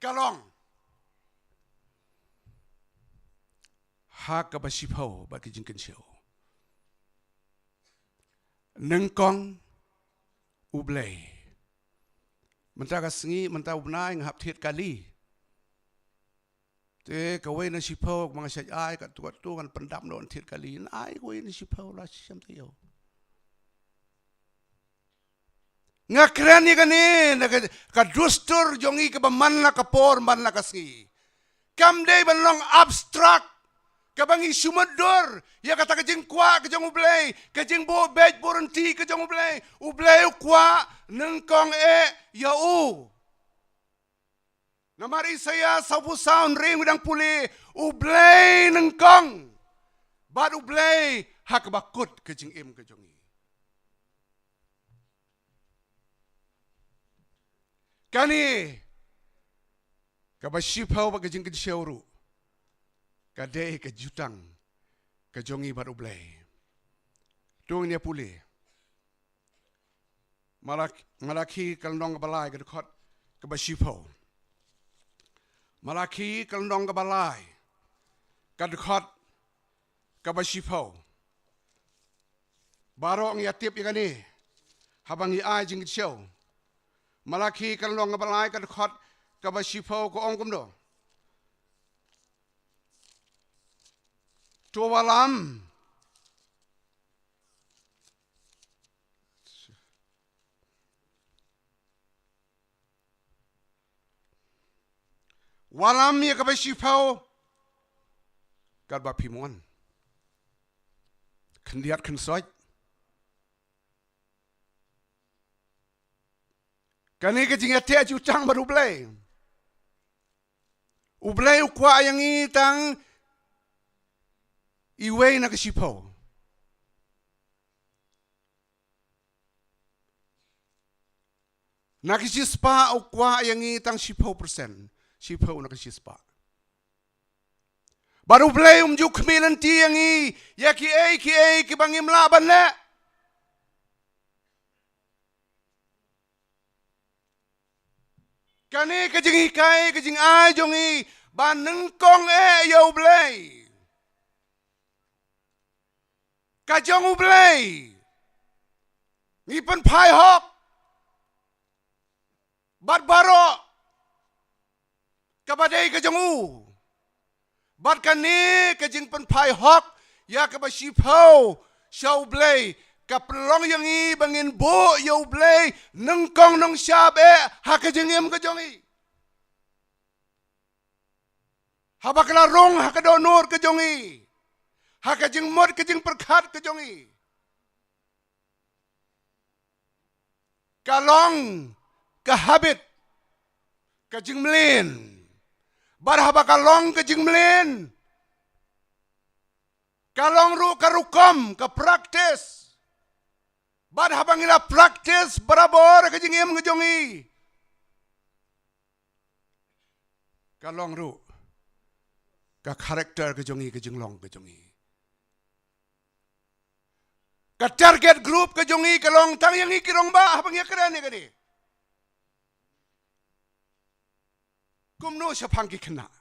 ka long ha kaba shiphew bad ka jingkynshew. Nyngkong U Blei. Mynta ka sngi, mynta u bnai nga hap thied kali. Te kawei na shiphew ba nga shait ai, katto katto ngan pyndap noh, thied kali. Ngan ai kawei na shiphew la shisha te ïoh. Nga kren ïa kane na ka, ka dustur jong ngi kaba man la ka por, man la ka sngi. Kam dei ban long abstract kaba ngi shu mutdur ïa kata ka jingkwah ka jong U Blei, ka jingbuh beit buh rynti ka jong U Blei. U Blei u kwah nyngkong eh ïa u. Namar Isaïah sawphew saw, hynrei ngi dang pule, U Blei nyngkong bad U Blei ha kaba kut ka jingim ka jong ngi. Kane kaba shiphew bad ka jingkynshew ruh ka dei ka jutang ka jong ngi bad U Blei. To ngin ïa pule. Malak-, Malakhi ka lynnong kaba lai ka dkhot kaba shiphew. Malakhi ka lynnong kaba lai ka dkhot kaba shiphew. Baroh ngi ïa tip ïa kane haba ngi ai jingkynshew. Malakhi ka lynnong kaba lai ka dkhot kaba shiphew ka ong kumno? To wallam. Wallam ïa kaba shiphew katba phi mon. Khyndiat khynsoit. Kane ka jingïateh jutang bad U Blei. U Blei u kwah ïa ngi tang iwei na ka shiphew. Na ka shispah u kwah ïa ngi tang shiphew percent, shiphew na ka shispah. Bad U Blei um ju khmih lynti ïa ngi ïa kiei kiei kiba ngim lah ban leh. Kane ka jinghikai, ka jingai jong ngi ba nyngkong eh ïa U Blei. Ka jong U Blei. Ngi pynphai hok bad baroh kaba dei ka jong u. Bad kane ka jingpynphai hok ïa kaba shiphew sha U Blei ka pynlong ïa ngi ba ngin buh ïa U Blei nyngkong nyngshap eh ha ka jingim ka jong ngi. Haba ka la rung ha ka dohnud ka jong ngi, ha ka jingmut ka jingpyrkhat ka jong ngi, ka long ka habit, ka jingmlien. Bad haba ka long ka jingmlien, ka long ruh ka rukom, ka practice. Bad haba ngi la practice barabor ka jingim ka jong ngi, ka long ruh ka character ka jong ngi, ka jinglong ka jong ngi. Ka target group ka jong ngi ka long tang ïa ngi ki rangbah haba ngi ïakren ïa kane. Kumno shaphang ki khynnah?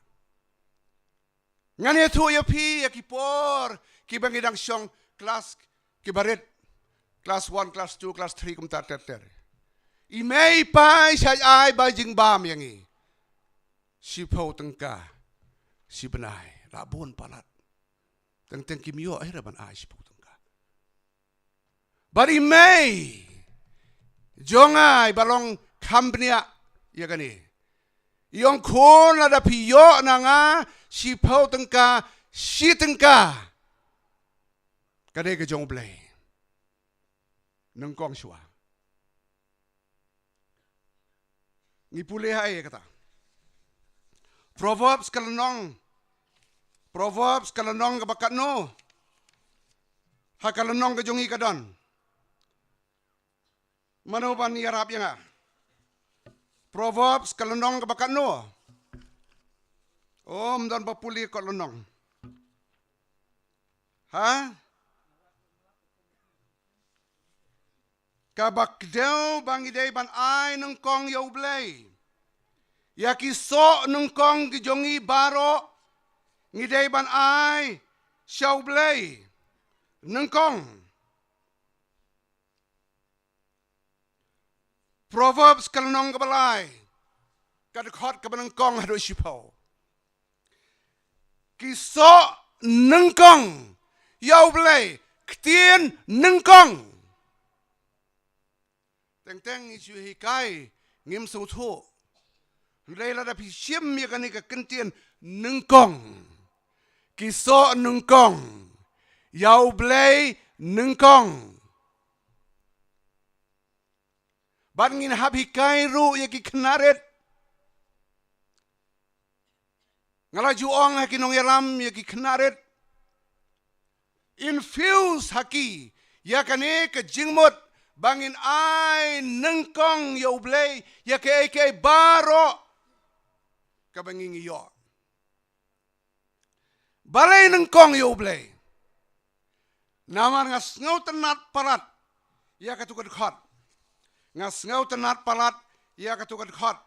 Ngan ïathuh ïa phi ïa ki por kiba ngi dang shong klas kiba rit, klas one, klas two, klas three, kumta ter ter. I mei i pa i shait ai ba jingbam ïa ngi. Shiphew tyngka shi bnai, la bun palat. Teng teng kim ïoh ei re ban ai shiphew tyngka. Bad i mei jong nga iba long kham bniah ïa kane, i ong, khun, lada phi ïoh na nga shiphew tyngka, shi tyngka, ka dei ka jong U Blei. Nyngkong shuwa. Ngi pule ha ei kata? Proverbs ka lynnong. Proverbs ka lynnong kaba katno? Ha ka lynnong ka jong ngi ka don. Mano ban ïarap ïa nga? Proverbs ka lynnong kaba katno? O, ym don ba pule ka lynnong. Ha? Kaba kdew ba ngi dei ban ai nyngkong ïa U Blei. Ïa ki soh nyngkong ki jong ngi baroh ngi dei ban ai sha U Blei nyngkong. Proverbs ka lynnong kaba lai, ka dkhot kaba nyngkong haduh shiphew. Ki soh nyngkong ïa U Blei, ktien nyngkong. Teng teng ngi shu hikai, ngim sngewthuh. Hynrei lada phi shim ïa kane ka kyntien nyngkong, ki soh nyngkong ïa U Blei nyngkong. Bad ngin hap hikai ruh ïa ki khynnah rit. Nga la ju ong ha ki nongïalam ïa ki khynnah rit, infuse ha ki ïa kane ka jingmut ba ngin ai nyngkong ïa U Blei ïa kaei kaei baroh kaba ngi ngi ïoh. Balei nyngkong ïa U Blei? Namar nga sngewtynnat palat ïa katu ka dkhot. Nga sngewtynnat palat ïa katu ka dkhot.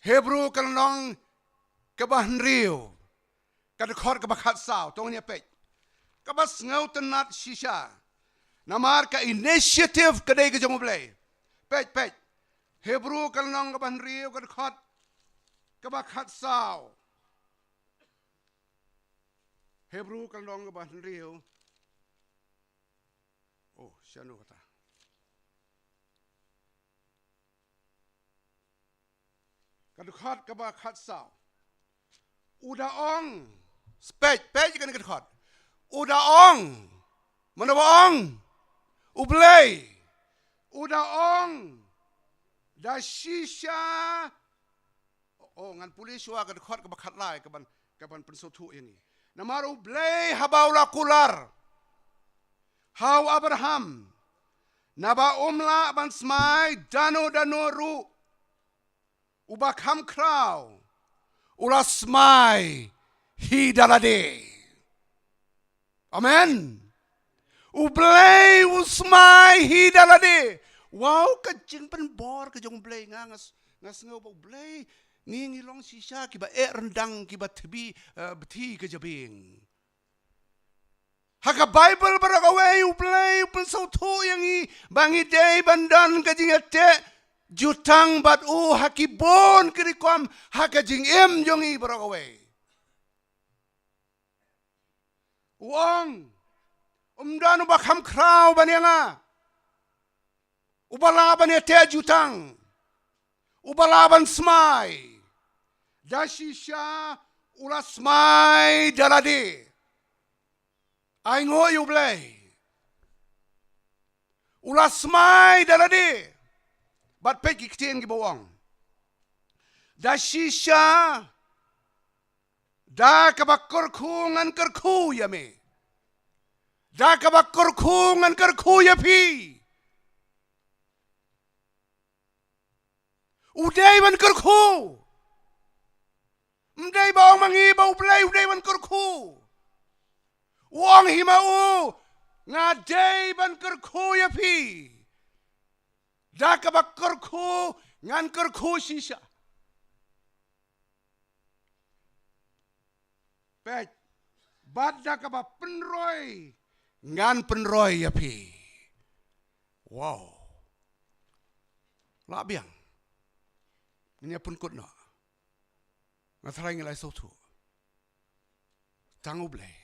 Hebru ka lynnong kaba hynriew, ka dkhot kaba khatsaw, to ngin ïa peit. Kaba sngewtynnat shisha. Namar ka initiative ka dei ka jong U Blei. Peit, peit. Hebru ka lynnong kaba hynriew, ka dkhot kaba khatsaw. Hebru ka lynnong kaba hynriew. Oh, shano kata? Ka dkhot kaba khatsaw. U da ong. Peit, peit kane ka dkhot. U da ong. Mano ba ong? U Blei. U da ong. Da shisha. Oh, ngan pule shuwa ka dkhot kaba khatlai kaban, kaban pynsngewthuh ïa ngi. Namar U Blei haba u la kular ha u Abraham, naba um lah ban smai dano dano ruh uba kham khraw, u la smai hi da lade. Amen. U Blei u smai hi da lade. Wow, ka jingpynbor ka jong U Blei. Nga, nga s-, nga sngew ba U Blei, ngi, ngi long shisha kiba eh ryndang, kiba tbi, eh, bthi ka jabieng. Ha ka Baibl baroh kawei U Blei u pynsngewthuh ïa ngi ba ngi dei ban don ka jingïateh jutang bad u ha ki bun ki rukom ha ka jingim jong ngi baroh kawei. U ong, um don uba kham khraw ban ïa nga, uba lah ban ïateh jutang, uba lah ban smai. Da shisha u la smai da lade. Ai nguh ïa U Blei. U la smai da lade. Bad peit ki ktien kiba u ong. Da shisha, da kaba kyrkhu ngan kyrkhu ïa me. Da kaba kyrkhu ngan kyrkhu ïa phi. U dei ban kyrkhu. Ym dei ba ong ma ngi ba U Blei u dei ban kyrkhu. U ong hi ma u, Nga dei ban kyrkhu ïa phi. Da kaba kyrkhu, ngan kyrkhu shisha. Peit, bad da kaba pynroi, ngan pynroi ïa phi. Wow. Lah biang. Ngin ïa pynkut noh. Nga tharai ngi la sngewthuh. Tang U Blei.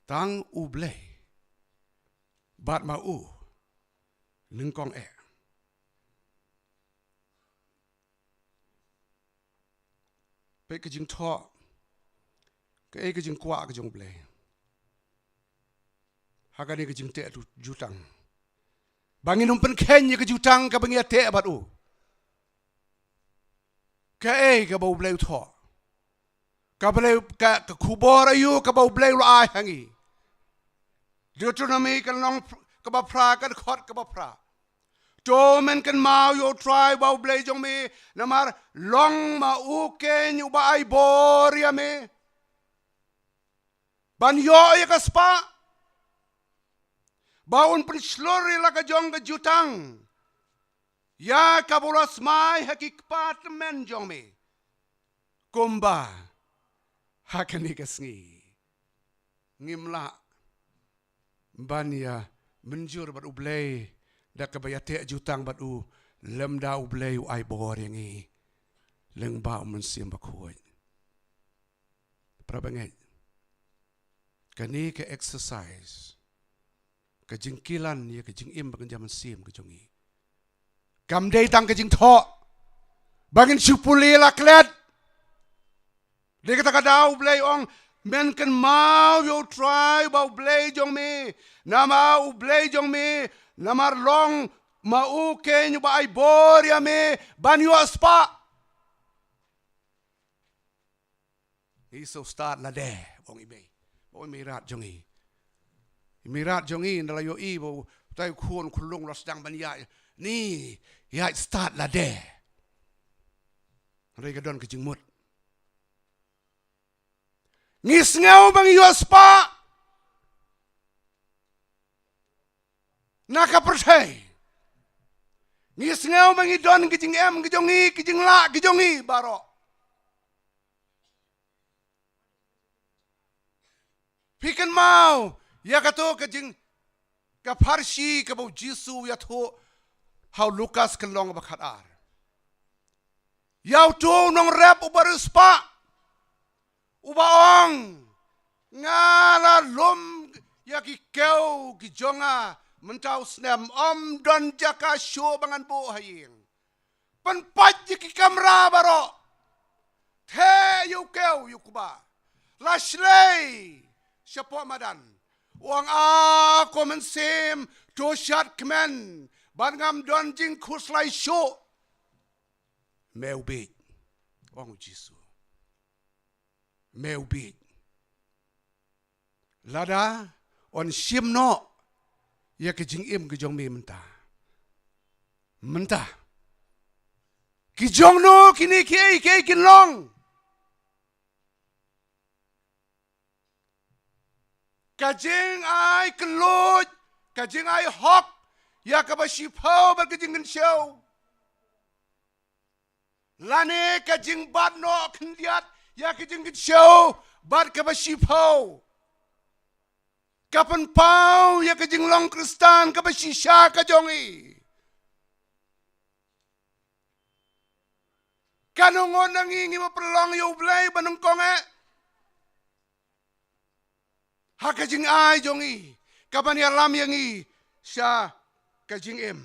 Tang U Blei. Bad ma u. Nyngkong eh. Peit ka jingthoh. Kaei ka jingkwah ka jong U Blei ha kane ka jingteh tu jutang? Ba ngin ym pynkheiñ ïa ka jutang kaba ngi ïa teh bad u. Kaei kaba U Blei u thoh? Ka Blei, ka, ka khubor aïu kaba U Blei u la ai ha ngi? Deuteronomi ka lynnong ph-, kaba phra, ka dkhot kaba phra. To men kynmaw ïa U Trai uba U Blei jong me, namar long ma u keiñ uba ai bor ïa me. Ban ïoh ïa ka spah. Ba un pynshlur ïa la ka jong ka jutang. Ïa kaba u la smai ha ki kpa tymmen jong me. Kumba ha kane ka sngi ngim lah ban ïa mynjur bad U Blei da kaba ïa teh jutang bad u, lymda U Blei u ai bor ïa ngi lyngba U Mynsiem Bakhuid. Para bangeit, kane ka exercise, ka jingkilan ïa ka jingim ba kynja mynsiem ka jong ngi, kam dei tang ka jingthoh ba ngin shu pule la klet. Dei kata ka daw U Blei ong, men kynmaw ïa U Trai uba U Blei jong me, namar U Blei jong me, namar long ma u keiñ uba ai bor ïa me ban ïoh spah. Ngi shu start lade, ong i mei. Ong i mei rat jong ngi. I mei rat jong ngi, nda la ïohi ba utai u khun u khyllung u la sdang ban ïaid. Ni, ïaid start lade. Hynrei ka don ka jingmut. Ngi sngew ba ngi ïoh spah na ka pyrthei. Ngi sngew ba ngi don ki jingem ki jong ngi, ki jinglah ki jong ngi baroh. Phi kynmaw ïa kato ka jing, ka pharshi kaba u Jisu u ïathuh ha u Lukas ka lynnong ba khatar. Ïa uto u nongrep uba riewspah, uba ong, nga la lum ïa ki kew ki jong nga mynta u snem, ym don jaka shuh ba ngan buh ha ïing. Pynpait ïa ki kamra baroh. Theh ïa u kew ïa u kba. La shlei shapoh madan. U ong, a ko mynsiem, to shad kmen, bad ngam don jingkhuslai shuh. Me u bieit, ong u Jisu. Me u bieit. Lada yn shim noh ïa ka jingim ka jong me mynta. Mynta. Ki jong no kine kiei kiei kin long? Ka jingai kylluid, ka jingai hok ïa kaba shiphew bad ka jingkynshew. Lane ka jingbat noh khyndiat ïa ka jingkynshew bad kaba shiphew. Ka pynpaw ïa ka jinglong Khristan kaba shisha ka jong i. Kano ngut na ngi ngi ba pynlong ïa U Blei ba nyngkong eh? Ha ka jingai jong i, kaban ïalam ïa ngi sha ka jingim.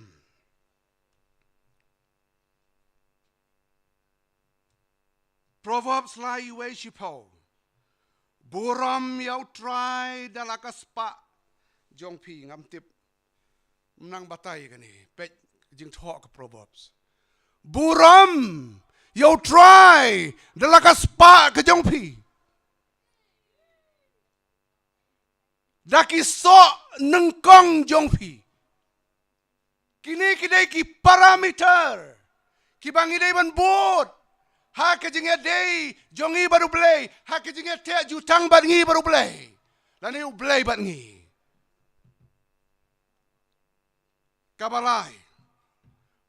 Proverbs lai wei shiphew. Burom ïa U Trai da la ka spah jong phi. Ngam tip nang batai kane, peit jingthoh ka Proverbs. Burom ïa U Trai da la ka spah ka jong phi. Da ki soh nyngkong jong phi. Kine ki dei ki parameter kiba ngi dei ban bud ha ka jingïadei jong ngi bad U Blei, ha ka jingïateh jutang bad ngi bad U Blei, lane U Blei bad ngi. Kaba lai.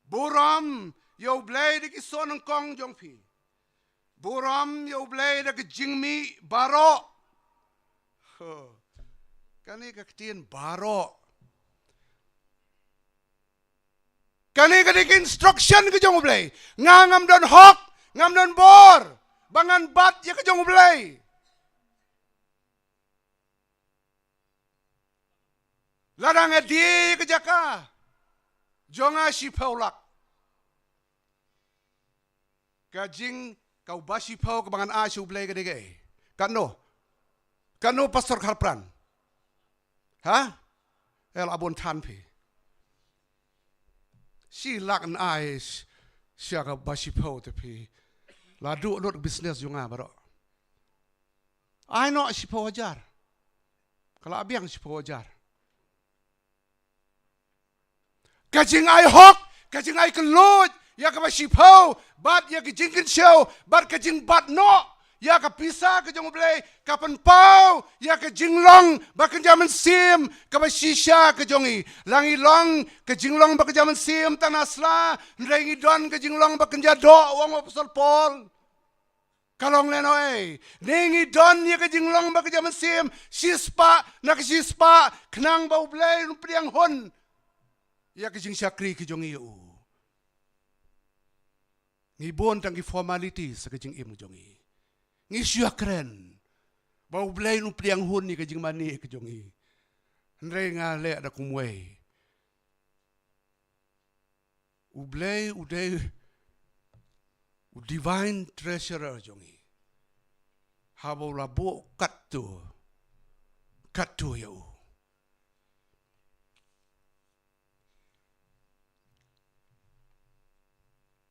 Burom ïa U Blei da ki soh nyngkong jong phi. Burom ïa U Blei da ka jingmih baroh. Huh. Kane ka ktien baroh. Kane ka dei ka instruction ka jong U Blei. Nga ngam don hok, ngam don bor ba ngan bat ïa ka jong U Blei. Lada nga die ïa ka jaka jong nga shiphew lak. Ka jing, ka uba shiphew kaba ngan ai sha U Blei ka dei kaei? Katno? Katno Pastor Kharpran? Ha? El abon than phi. Shi lak ngan ai sh-, sha kaba shiphew te phi. La duh lut business jong nga baroh. Ai noh shiphew hajar. Ka la biang shiphew hajar. Ka jingai hok, ka jingai kylluid ïa kaba shiphew, bad ïa ka jingkynshew, bad ka jingbat noh ïa ka pisa ka jong U Blei, ka pynpaw ïa ka jinglong ba kynja mynsiem kaba shisha ka jong i. La ngi long ka jinglong ba kynja mynsiem tang na sla, hynrei ngi don ka jinglong ba kynja doh, u ong u Apostol Paul. Ka long lehnohei? Ne ngi don ïa ka jinglong ba kynja mynsiem shispah na ka shispah, khnang ba U Blei un pdiang hun ïa ka jingshakri ka jong i ïa u. Ngi bun tang ki formalities ha ka jingim ka jong i. Ngi shu ïakren ba U Blei un pdiang hun ïa ka jingmane ka jong i. Hynrei nga leh da kumwei. U Blei u dei u divine treasurer jong i. Haba u la buh katto, katto ïa u.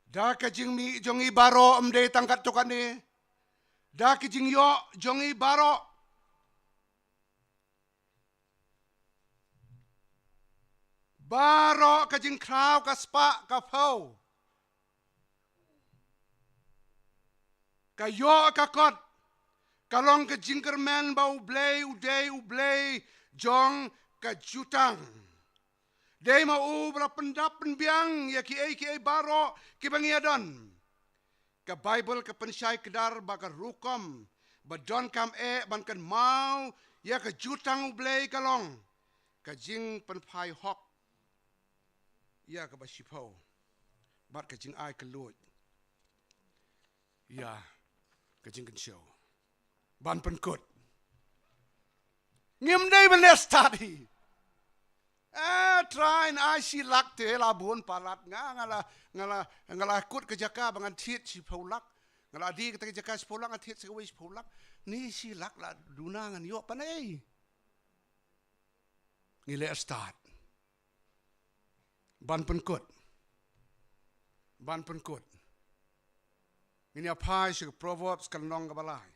Da ka jingmih jong i baroh, ym dei tang katto katne. Da ka jingïoh jong i baroh. Baroh ka jingkhraw, ka spah, ka phew, ka ïoh, ka kot, ka long ka jingkyrmen ba U Blei u dei U Blei jong ka jutang. Dei ma u ba la pyndap pynbiang ïa kiei kiei baroh kiba ngi ïa don. Ka Baibl ka pynshai kdar ba ka rukom ba donkam eh ban kynmaw ïa ka jutang U Blei ka long ka jingpynphai hok ïa kaba shiphew bad ka jingai kylluid ïa ka jingkynshew. Ban pynkut. Ngim dei ban leh stad hi. Eh, trai, ai shi lak te la bun palat. Nga, nga la, nga la, nga la kut ka jaka ba ngan thied shiphew lak. Nga la die kata ka jaka shiphew lak, ngan thied sa kawei shiphew lak. Ni shi lak la duna ngan ïoh pan ei. Ngi leh stad. Ban pynkut. Ban pynkut. Ngin ïa phai sha ka Proverbs ka lynnong kaba lai.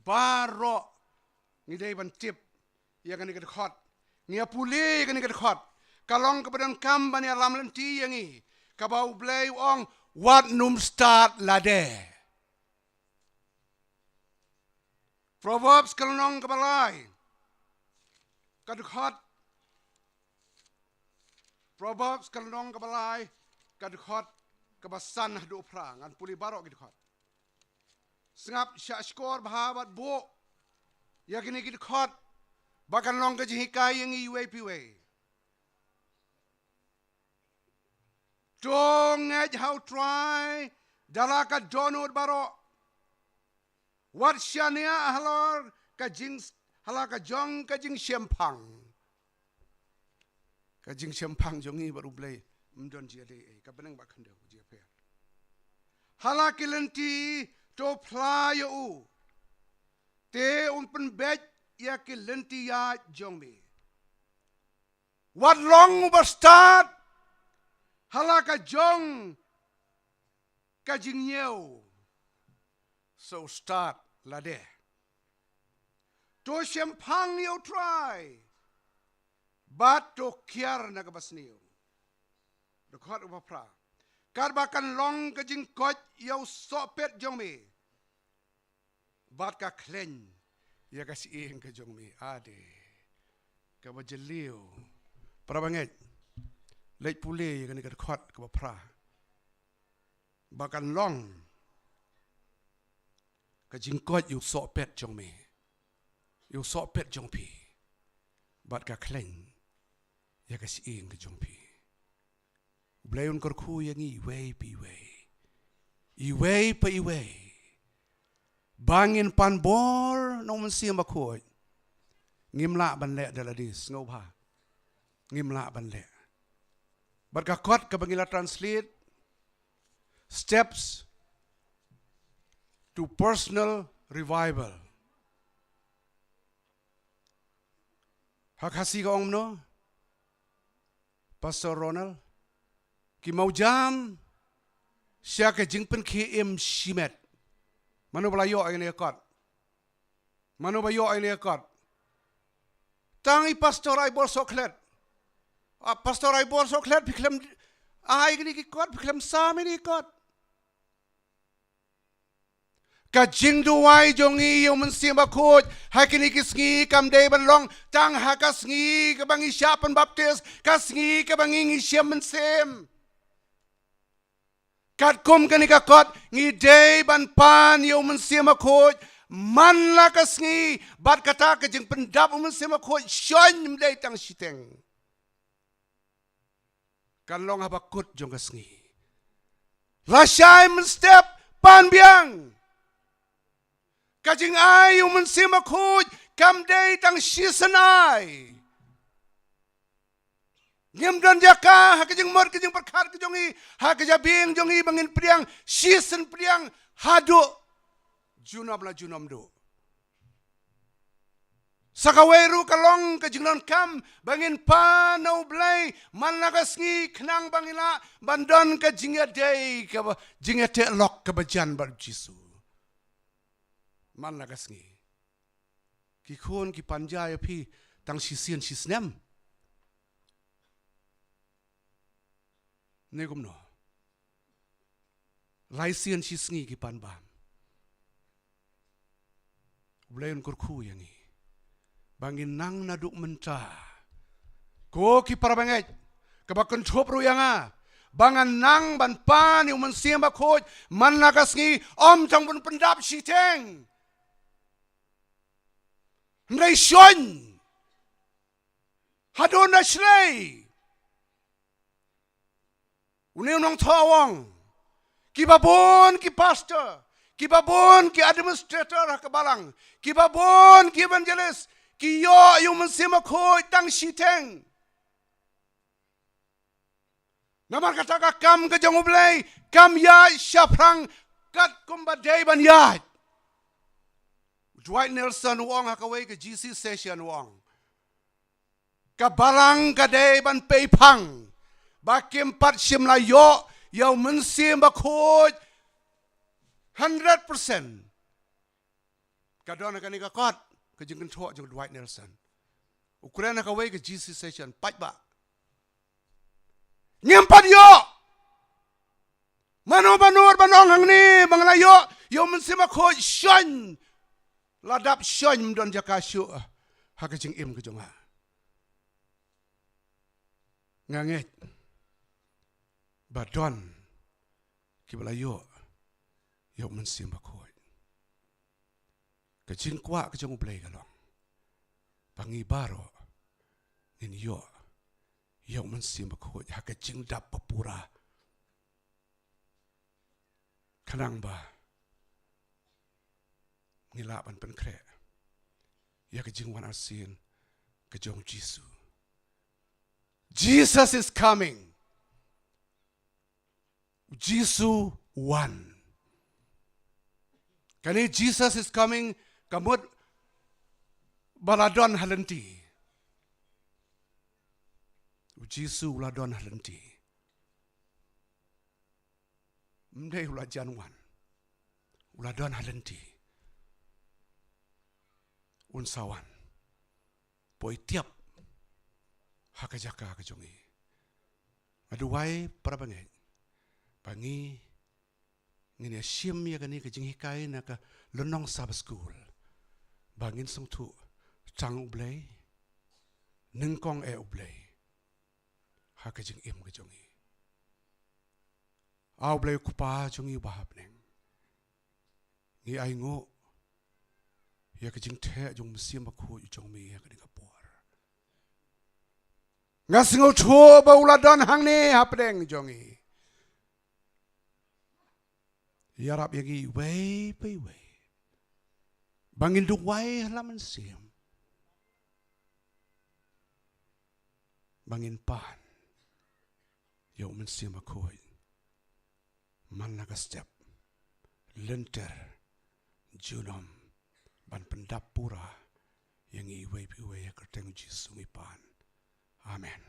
Baroh ngi dei ban tip ïa kane ka dkhot. Ngi ïa pule ïa kane ka dkhot. Ka long kaba donkam ban ïalam lynti ïa ngi. Kaba U Blei u ong wat nym stad lade. Proverbs ka lynnong kaba lai. Ka dkhot. Proverbs ka lynnong kaba lai. Ka dkhot kaba san haduh phra. Ngan pule baroh ki dkhot. Sngap shah shkor bha bad buh ïa kine ki dkhot ba kan long ka jinghikai ïa ngi iwei pa iwei. To ngeit ha U Trai da la ka dohnud baroh. Wat shaniah halor ka jing, halor ka jong ka jingshemphang. Ka jingshemphang jong ngi bad U Blei ym don jingïadei ei, ka bneng bad khyndew ka jingïapher. Hala ki lynti to phla ïa u, te un pynbeit ïa ki lynti ïaid jong me. Wat long uba stad hala ka jong ka jingñiew. So stad lade. To shemphang ïa U Trai bad to kiar na kaba sniew. Dkhot kaba phra. Katba kan long ka jingkoit ïa u sohpet jong me bad ka khleiñ ïa ka shyieng ka jong me. Ade. Kaba jylliew. Para bangeit. Leit pule ïa kane ka dkhot kaba phra. Ba kan long ka jingkoit ïa u sohpet jong me, ïa u sohpet jong phi, bad ka khleiñ ïa ka shyieng ka jong phi. U Blei un kyrkhu ïa ngi iwei pa iwei, iwei pa iwei, ba ngin pan bor na u Mynsiem Bakhuid. Ngim lah ban leh da lade, sngewbha. Ngim lah ban leh. Bad ka kot kaba ngi la translate, Steps to Personal Revival. Ha Khasi ka ong kumno, Pastor Ronald? Ki mawjam sha ka jingpynkhie im shimet. Mano ba la ïoh ïa kane ka kot? Mano ba ïoh ïa kane ka kot? Tang i Pastor Aibor Sohkhlet. Ah, Pastor Aibor Sohkhlet, phi khlem ai kine ki kot, phi khlem sam ïa kine ki kot. Ka jingduwai jong ngi ïa u Mynsiem Bakhuid ha kine ki sngi kam dei ban long tang ha ka sngi kaba ngi shah pynbaptis, ka sngi kaba ngi, ngi shim mynsiem. Katkum kane ka kot, ngi dei ban pan ïa u Mynsiem Bakhuid man la ka sngi, bad kata ka jingpyndap u Mynsiem Bakhuid shon ym dei tang shiteng. Kan long haba kut jong ka sngi. Lashai mynstep, pan biang. Ka jingai u Mynsiem Bakhuid kam dei tang shisien ai. Ngim don jaka ha ka jingmut ka jingpyrkhat ka jong ngi, ha ka jabieng jong ngi ba ngin pdiang shisien pdiang haduh junom la junom duh. Sa kawei ruh ka long ka jingdonkam ba ngin pan na u Blei man la ka sngi khnang ba ngin lah ban don ka jingïadei kaba, jingïateh lok kaba jan bad u Jisu man la ka sngi. Ki khun ki pan ja ïa phi tang shisien shisnem ne kumno? Laisien shisngi ki pan bam. U Blei un kyrkhu ïa ngi ba ngin nang naduh mynta. Ko ki para bangeit, kaba kynthup ruh ïa nga ba ngan nang ban pan ïa u Mynsiem Bakhuid man la ka sngi, ym tang ban pyndap shiteng. Hynrei shon haduh na shlei. Une u nongthoh u ong, kiba bun ki pastor, kiba bun ki administrator ha ka balang, kiba bun ki evangelist, ki ïoh ïa u Mynsiem Bakhuid tang shiteng. Namar kata ka kam ka jong u Blei kam ïaid shaphrang katkum ba dei ban ïaid. Dwight Nelson u ong ha kawei ka G C session u ong, ka balang ka dei ban pei phang ba kim pat shym la ïoh ïa u Mynsiem Bakhuid hundred percent. Ka don ha kane ka kot ka jingkynthoh jong Dwight Nelson. U kren ha kawei ka G C session, paidbah, ngim pat ïoh. Mano mano ban ong hangne ba nga la ïoh ïa u Mynsiem Bakhuid, shon. La dap shon, ym don jaka shuh ha ka jingim ka jong nga. Nga ngeit ba don kiba la ïoh ïa u Mynsiem Bakhuid. Ka jingkwah ka jong u Blei ka long ba ngi baroh ngin ïoh ïa u Mynsiem Bakhuid ha ka jingdap ba pura, khnang ba ngi lah ban pynkhreh ïa ka jingwan arsien ka jong u Jisu. Jesus is coming. U Jisu u wan. Kane Jesus is coming ka mut ba la don ha lynti. U Jisu u la don ha lynti. Ym dei u la jan wan. U la don ha lynti. Un sa wan. Poi tiap ha ka jaka ka jong ngi. Nga duwai, para bangeit, ba ngi ngin ïa shim ïa kane ka jinghikai na ka lynnong Sabbath School, ba ngin sngewthuh tang u Blei, nyngkong eh u Blei. ha ka jingim ka jong ngi. A U Blei U Kpa jong ngi uba ha bneng, ngi ainguh ïa ka jingtheh jong U Mynsiem Bakhuid jong me ha kane ka por. Nga sngewthuh ba u la don hangne ha pdeng jong ngi. Ïarap ïa ngi iwei pa iwei ba ngin duwai ha la mynsiem, ba ngin pan ïa U Mynsiem Bakhuid man la ka step lynter junom ban pyndap pura ïa ngi iwei pa iwei. Ha ka kyrteng U Jisu ngi pan. Amen.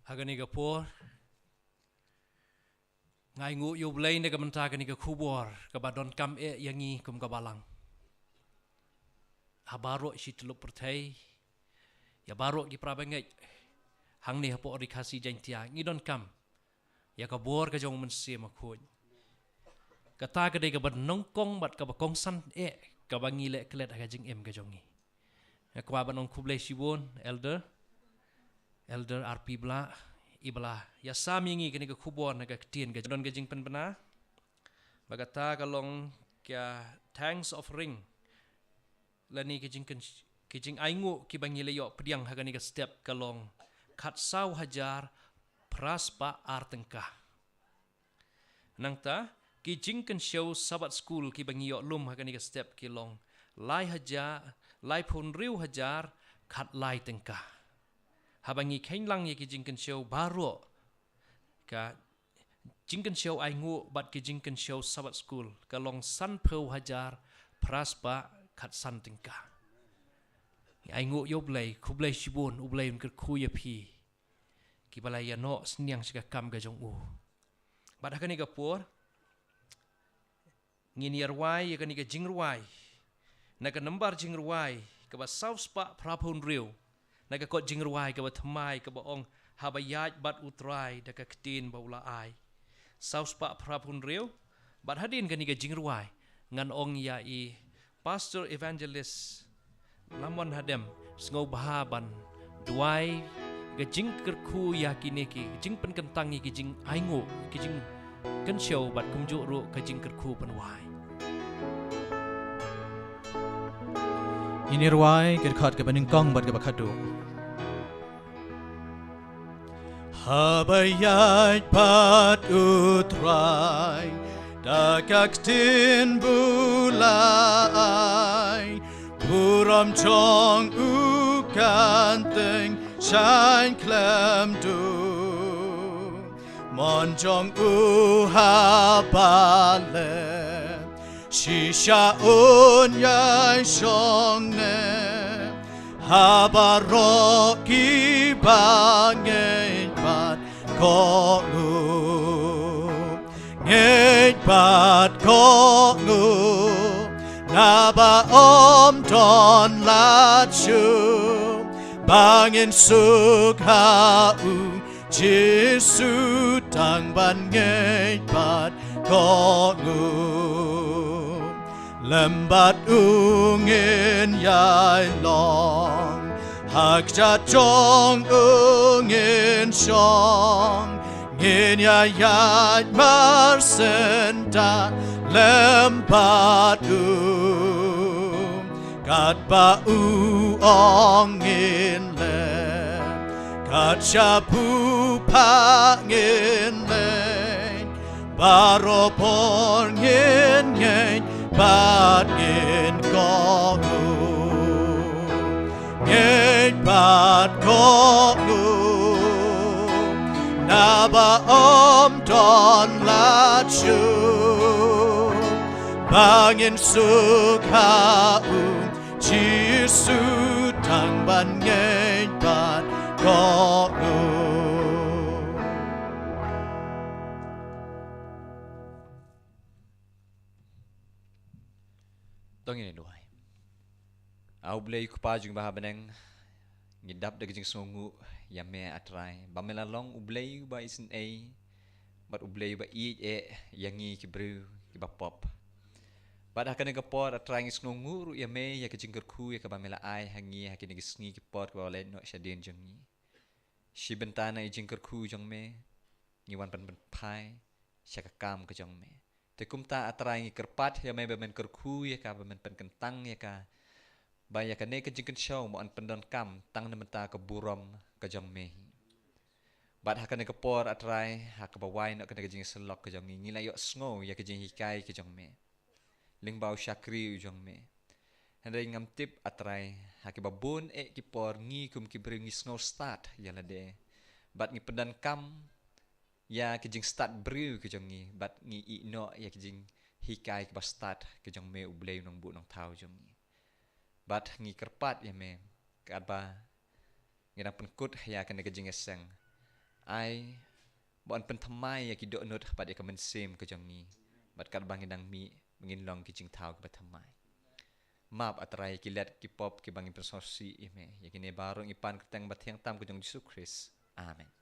Ha kane ka por, nga ainguh ïa U Blei na ka bynta kane ka khubor kaba donkam eh ïa ngi kum ka balang ha baroh shi tyllup pyrthei, ïa baroh ki para bangeit hangne hapoh Ri Khasi Jaiñtia. Ngi donkam ïa ka bor ka jong U Mynsiem Bakhuid. Kata ka dei kaba nyngkong bad kaba kongsan eh kaba ngi leh klet ha ka jingim ka jong ngi. Nga kwah ban ong khublei shibun Elder, Elder R P Blah, iba la ïasam ïa ngi kane ka khubor na ka ktien ka jong ngi. Don ka jingpynbna ba kata ka long ka thanks offering lane ki jingkyn-, ki jingainguh kiba ngi la ïoh pdiang ha kane ka step ka long khatsaw hajar phra spah ar tyngka. Nangta ki jingkynshew Sabbath School kiba ngi ïoh lum ha kane ka step ki long lai hajar, laiphew hynriew hajar khatlai tyngka. Haba ngi kheiñ lang ïa ki jingkynshew baroh, ka jingkynshew ainguh bad ki jingkynshew Sabbath School ka long sanphew hajar phra spah khatsan tyngka. Ngi ainguh ïa U Blei, khublei shibun, U Blei un kyrkhu ïa phi kiba la ïanoh synñiang sha ka kam ka jong u. Bad ha kane ka por ngin ïa rwai ïa kane ka jingrwai na ka nambar jingrwai kaba saw spah phraphew hynriew, na ka kot jingrwai kaba thymmai kaba ong, Haba ïaid bad U Trai da ka ktien ba u la ai. Saw spah phraphew hynriew. Bad hadien kane ka jingrwai ngan ong ïa i Pastor Evangelist Lamon Hadem sngewbha ban duwai ka jingkyrkhu ïa kine ki jingpynkyntang ïa ki jingainguh, ki jingkynshew bad kumjuh ruh ka jingkyrkhu pynwai. Ngin ïa rwai ka dkhot kaba nyngkong bad kaba khatduh. Haba ïaid bad U Trai da ka ktien ba u la ai, burom jong u kan teng shaiñ khlem duh. Mon jong u haba leh, shisha un ïai shong ne. Ha baroh kiba ngeit bad kohnguh, ngeit bad kohnguh, naba ym don lad shuh ba ngin suk ha u Jisu tang ban ngeit bad kohnguh. Lem bad u ngin ïai long, ha kjat jong u ngin shong, ngin ïai ïaid mar senta lem bad u. Katba u ong ngin leh, kat shaba u phah ngin leh, baroh por ngin ngeit bad ngin kohnguh. Ngeit bad kohnguh, naba ym don lad shuh ba ngin suk ha u Jisu tang ban ngeit bad kohnguh. To ngin ïa duwai. A U Blei Kpa jong ngi ba ha bneng, ngi dap da ka jingsngewnguh ïa me A Trai, ba me la long U Blei uba isynei bad U Blei uba ïeit eh ïa ngi ki briew kiba pop. Bad ha kane ka por A Trai ngi sngewnguh ruh ïa me ïa ka jingkyrkhu ïa kaba me la ai ha ngi ha kine ki sngi ki por kiba la leit noh shadien jong ngi. Shi bynta na i jingkyrkhu jong me ngi wan pynphai sha ka kam ka jong me. Te kumta A Trai ngi kyrpad ïa me ba men kyrkhu ïa ka, ba men pynkyntang ïa ka, ba ïa kane ka jingkynshew mo yn pyndonkam tang na bynta ka burom ka jong me hi. Bad ha kane ka por A Trai, ha kaba wai noh kane ka jingïasyllok ka jong ngi, ngi la ïohsngew ïa ka jinghikai ka jong me lyngba u shakri u jong me. Hynrei ngam tip A Trai, ha kiba bun eh ki por ngi kum ki briew ngi sngew stad ïa lade. Bad ngi pyndonkam ïa ki jingstad briew ki jong ngi, bad ngi ïeh noh ïa ki jinghikai kiba stad ki jong me U Blei u nongbuh nongthaw jong ngi. Bad ngi kyrpad ïa me, katba ngi dang pynkut ïa kane ka jingïaseng, ai ba yn pynthymmai ïa ki dohnud bad ïa ka mynsiem ka jong ngi. Bad katba ngi dang mih, ba ngin long ki jingthaw kiba thymmai. Map A Trai ïa ki lad ki pop kiba ngi pynsngewsih ïa me. Ïa kine baroh ngi pan kyrteng bathiang tam ka jong Jisu Khrist. Amen.